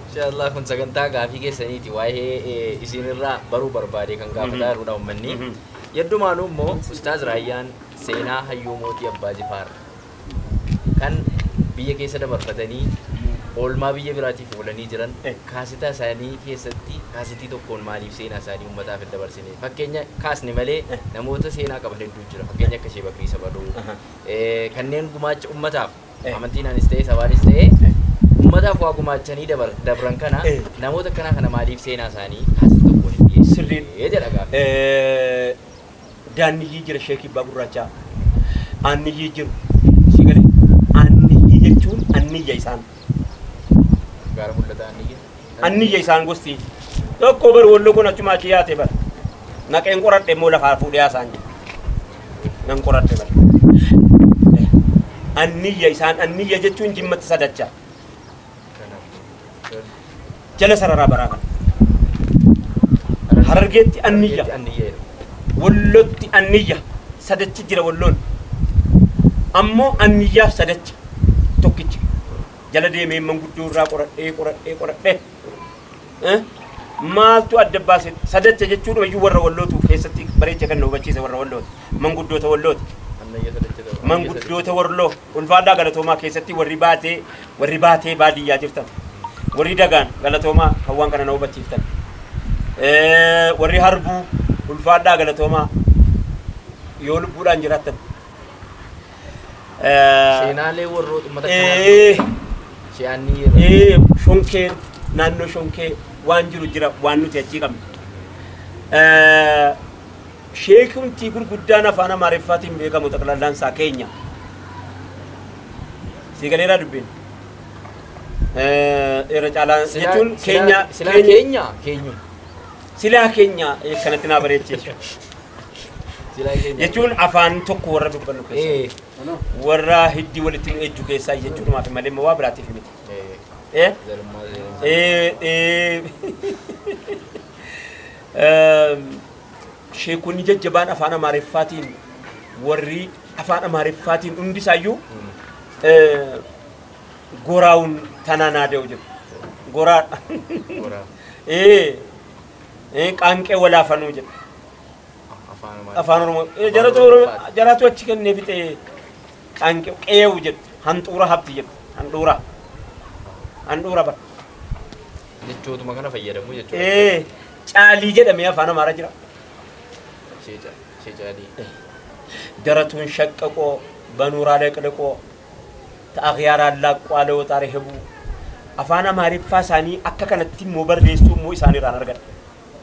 Inshallah kun sagantaa gaafii keessaniiti waa'ee isinirraa baruu barbaade kan gaafataa jirudha uummanni. Yaddumaanuu immoo Ustaaz Raayyaan seenaa hayyuu mootii Abbaa Jifaar kan biyya keessa dabarfatanii oolmaa biyya biraatiif oolanii jiran kaasitaa isaanii keessatti kaasitii tokkoon maaliif seenaa isaanii uummataaf hin dabarsine fakkeenya kaasne malee namoota seenaa qaban hedduu jira fakkeenya akka Shee Bakrii Sabaduu kanneen gumaacha uummataaf amantiinaanis ta'e sabaanis ta'e uummataaf waa gumaachanii dabran kana namoota akkanaa kana maaliif seenaa isaanii kaasitii tokkoon hin dhiyeessine. Jedha gaafa. Daanniyyii jira sheekii Abbaa Gurraachaa. Aanniyyii jiru. Si galee aanniyyii jechuun anniyya isaan. Gaara mul'ata aanniyyii. Anniyya isaan gosti. Tokko bar walloo kun achuma achi yaate bar. Naqeen qoradhe immoo lafaa fuudhee haasaan jedhe. Nan qoradhe bar. Anniyya isaan anniyya jechuun jimmatti sadacha. Jala sararaa baraa kana. Harargeetti anniyya. Wallotti anniyya. Sadachi jira walloon. Ammoo anniyyaaf sadacha tokkicha. Jala deemee manguddoo irraa qoradhee qoradhee qoradhee. Maaltu adda baase sadacha jechuun iyyuu warra wallootu keessatti bareecha kan nu hubachiise warra wallooti. Manguddoota wallooti. Manguddoota warloo ulfaadhaa galatoomaa keessatti warri baatee baadiyyaa jirtan. Warri dagaan galatoomaa kan waan kana na hubachiiftan. Warri harbuu ulfaadhaa galatoomaa yoo lubbuudhaan jiraattan. Seenaalee warroota uummata kanaa. Shonkee naannoo shonkee waan jiru jira waan nuti achii qabnu. Sheekumtii gurguddaan afaan Amaariffaatiin beekamu xaqlallaan isaa keenya. Si galeeraa dubbiin. Irra caalaan jechuun keenya. Silaa keenya keenyu. Silaa keenya kanatti naa bareechee. Jechuun afaan tokko warra dubbannu keessa. Warra hiddii walitti nu ejju keessaa jechuudhumaaf malee waa biraatiif miti. Sheekonni jajjabaan afaan Amaariffaatiin warri afaan Amaariffaatiin hundisaayyuu goraawun tananaa de'u jedhu. Goraa. Qaanqee walaafanuu jedhu. Afaan Oromoo. Jaratu achi kennee fixee qaanqee qeewu jedhu. Handhuura habti jedhu. Handhuura. Handhuura bara. Jechootuma kana fayyadamu jechuudha. Caalii jedhamee afaan Amaaraa jira. Caalii. Daratuun shaqqaqoo banuuraa leqleqoo ta'akhiyaaraa laaqqoo alawoo hebu afaan Amaariffaa isaanii akka kanatti immoo barreessuu immoo isaaniirraan argadha.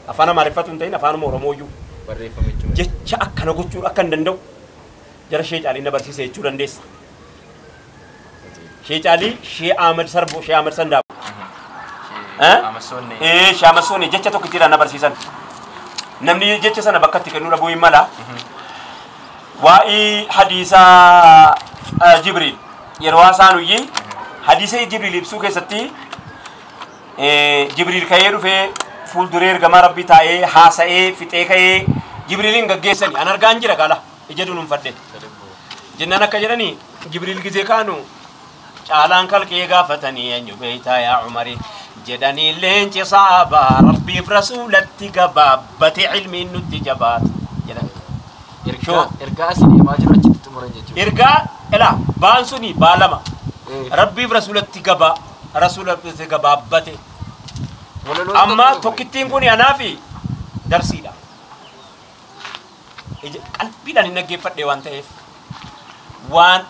Afaan Amaariffatu hin ta'in afaanuma Oromooyyuu. Jecha akkana gochuu akka hin danda'u jara shee Caalii na barsiise jechuu dandeessa. Shee Caalii Shee Ahmad Sarboo Shee Ahmad Sandaabo. Shee Ahmad Soonnee jecha tokkittiidhaan na barsiisan. Namni jecha sana bakka itti kennuu dhabuu hin mala. Waa'ee hadiisa Jibriil yeroo haasaan hadiisa Jibriil ibsuu keessatti Jibriil ka'ee dhufee fuulduree ergamaa Rabbii taa'ee haasa'ee fixee ka'ee Jibriiliin gaggeessani an argaan jira gaala ija dunuunfadhe. Jennaan akka jedhani Jibriil gizee kaanu caalaan kalqee gaafatanii eenyu beeytaa yaa Umari jedhanii leenci saabaa Rabbiif rasuulatti gabaabbate ilmiin nutti jabaata jedhan. Ergaa asii deemaa jiru achitti xumuran jechuudha. Ergaa ilaa baan suni baa lama. Rabbiif rasuulatti rasuulatti gabaabbate. Amma tokkittiin kun anaafi darsiidha. Qalbiidhaan hin dhaggeeffadhe waan ta'eef waan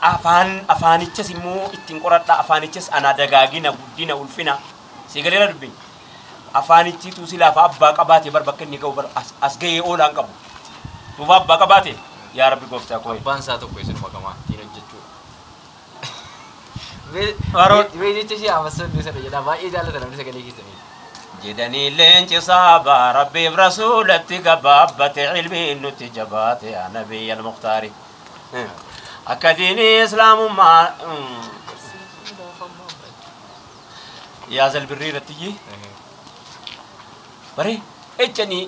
afaanichas immoo ittiin qoradha afaanichas anaa dagaagina guddina ulfina si galeera dubbiin afaanichi tuusi laafa abbaa qabaate bar bakka inni ga'u bar as ga'ee oolaan qabu tuufa abbaa qabaate yaa Rabbi gooftaa koo. Abbaan isaa tokko isinuma qamaa ittiin hojjechuudha. Mee jecha ishee Ahmad Soonnee sana jedhaa baay'ee jaallata namni sagalee keessanii. Jedhanii leenci saabaa Rabbiif rasuulatti gabaabbate ilmiin nutti jabaate yaa nabiyya al-Mukhtaari. Akka diinii islaamummaa yaa zalbirrii irratti bare ejjanii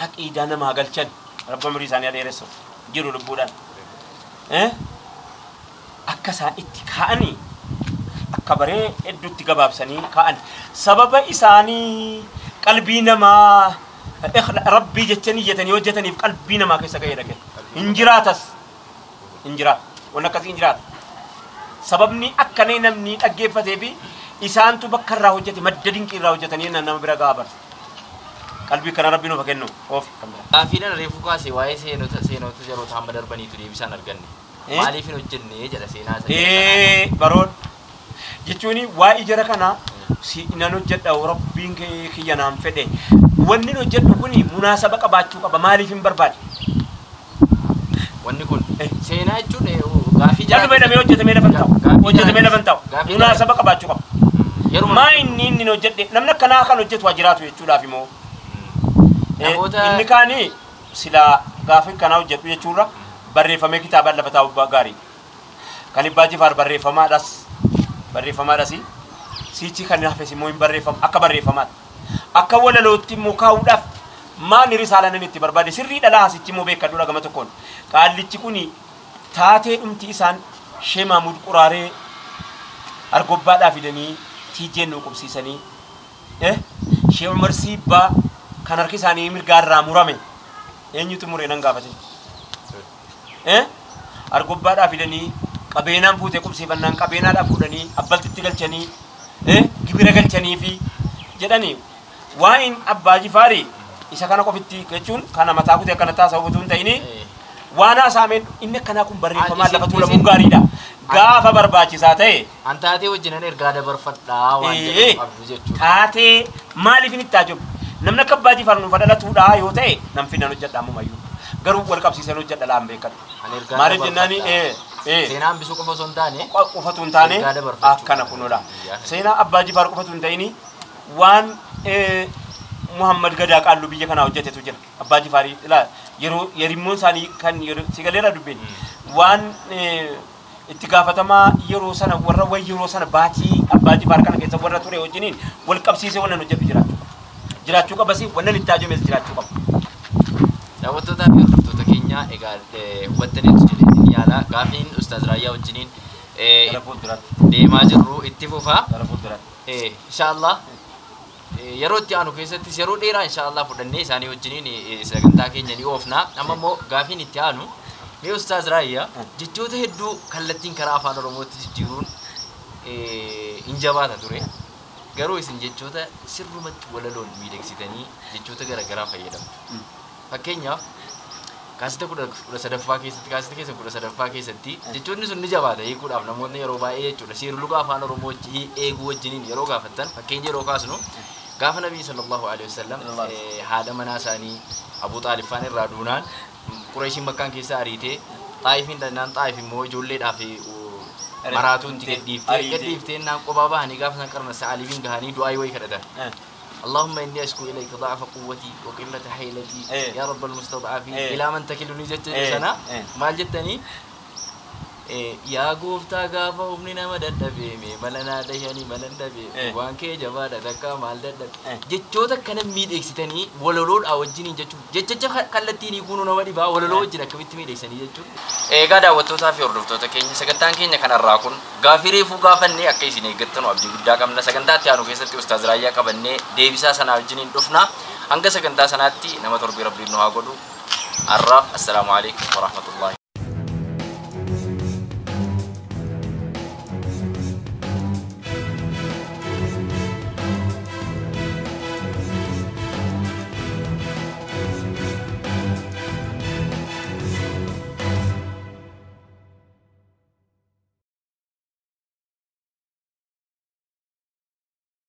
aqiidaa namaa galchan rabba umurii isaanii dheeressu jiru lubbuudhaan. Akka isaan itti kaa'anii akka baree hedduutti gabaabsanii kaa'an sababa isaanii qalbii namaa rabbii jechanii iyyatanii hojjetaniif qalbii namaa keessa ga'ee dhaqe. Hin jiraatas. Hin jiraata. Waan akkasii hin jiraata. Sababni akkanee namni dhaggeeffatee fi isaantu bakka irraa hojjete madda dinqii irraa hojjetanii nama bira gahaa barsa. Qalbii kana rabbi nuuf kennu oof kan biraa. Gaafiidhaan reefu kaase waa'ee seenota yeroota hamma darbaniitu deebisaan arganne. Maaliif hin hojjenne jedha seenaa isa. Baroon jechuun waa'ee jara kanaa Si nan hojjedha rabbiin kiyya naan fedhe. Wanni hojjedhu kuni munaasaba qabaachuu qaba. Maaliif hin barbaade? Wanni kun seenaa jechuun gaafii Jalli fayyadamee hojjetamee lafa hin ta'u. Hojjetamee lafa hin ta'u. Munaasaba qabaachuu qaba. Maa inni inni hojjedhe namni akkanaa kan hojjetu haa jiraatu jechuudhaaf immoo. Inni kaanii silaa gaafii kanaa hojjedhu jechuurra barreeffamee kitaabaan lafa taa'u gaarii. Kan Abbaa Jifaar barreeffamaadhas barreeffamaadhas siichi kan hafes immoo hin barreeffamu akka barreeffamaatti. Akka walalootti immoo kaa'uudhaaf maal risaalaan inni itti barbaade sirrii dhalaa hasichi immoo beekadhuudha gama tokkoon. Qaallichi kuni taatee dhumti isaan Shee Mahmud Quraaree Argobbaadhaa fidanii tiijeen nu qubsiisanii Shee Umar Siibbaa kan harki isaanii mirgaarraa murame eenyutu mure nan gaafate. Argobbaadhaa fidanii qabeenaan fuutee qubsiifannaan qabeenaadhaa fuudhanii abbaltitti galchanii gibira galchanii fi jedhanii waa'in Abbaa Jifaarii isa kana qofitti jechuun kana mataa kutee akkana taasisu utuu hin ta'ini waan haasa'ameen inni akkanaa kun barreeffamaan lafa tuulamuun gaariidha. Gaafa barbaachisaa ta'e. An taatee wajjinan ergaa dabarfadhaa waan jedhamu qabdu jechuudha. Taatee maaliif inni itti ajabu? Namni akka Abbaa Jifaar nuuf dhalatuudha yoo ta'e nam fidan hojjedha ammumayyuu. Garuu wal qabsiisan hojjedha laan beekadhu. Maaliif jennaani seenaa hambisuu qofa osoo hin taane qofatu hin taane akkana kunuudha. Seenaa Abbaa Jifaar qofatu hin ta'ini waan Muhammad Gadaa Qaallu biyya kanaa hojjetetu jira. Abbaa Jifaarii ilaa yeroo yerimmoon isaanii kan si galeera dubbeen waan itti gaafatamaa yeroo sana warra wayi yeroo sana baatii Abbaa Jifaar kana keessa warra ture wajjiniin wal qabsiisee wannan hojjetu jiraachuu qaba. Jiraachuu qabas wannan itti ajajames jiraachuu qaba. Daawwattootaa fi hordoftoota keenya egaa hubattaniitu jedhee yaala gaafiin Ustaaz Raayyaa wajjiniin deemaa jirru itti fufaa. Inshaallah yeroo itti aanu keessattis yeroo dheeraa inshaallah fudhannee isaanii wajjiniin sagantaa keenya ni oofna. Amma immoo gaafiin itti aanu mee Ustaaz Raayyaa jechoota hedduu kallattiin karaa afaan Oromootti jijjiiruun hin jabaata ture. Garuu isin jechoota sirrumatti walaloon miidhagsitanii jechoota garaagaraa fayyadamtu. Fakkeenyaaf kaasita 13ffaa keessatti kaasita keessa 13ffaa keessatti jechoonni sun ni jabaata hiikuudhaaf namoonni yeroo baay'ee jechuudha. Seerluga afaan Oromoo eeguu wajjiniin yeroo gaafattan fakkeenya yeroo kaasnu gaafa Nabii sallallahu alaihi wasallam haadha manaa isaanii Abuu Xaalib faan irraa duunaan Qureeshiin Makkaan keessa ariitee Xaa'ifiin dhannaan Xaa'if immoo ijoolleedhaaf maraatuun gadhiiftee naan qophaa bahanii gaafa isaan qarna sa'aaliifiin gahanii du'aa wayii kadhatan. اللهم إني أشكو إليك ضعف قوتي وقلة حيلتي يا رب المستضعفين إلى من تكلني جتني سنة ما جتني يا غوفتا غافا أمني نما ددبي ملنا دهني ملن دبي وانكي جبا دكا مال دد جتوتا كان ميدكستني ولولود أوجيني جتو جتجا كالتيني يكونوا نما ديبا ولولو وجنا كميت ميدكسني جتو egaa daawwattootaa fi hordoftoota keenya sagantaan keenya kanarraa kun gaafii reefuu gaafannee akka isin eeggattanu abdii guddaa qabna. Sagantaa itti aanu keessatti Ustaaz Raayyaa qabannee deebisaa sanaa wajjiniin dhufna. Hanga sagantaa sanaatti nama torbii rabbiin nu haa godhu. Har'aaf assalaamu alaikum warahmatullahi.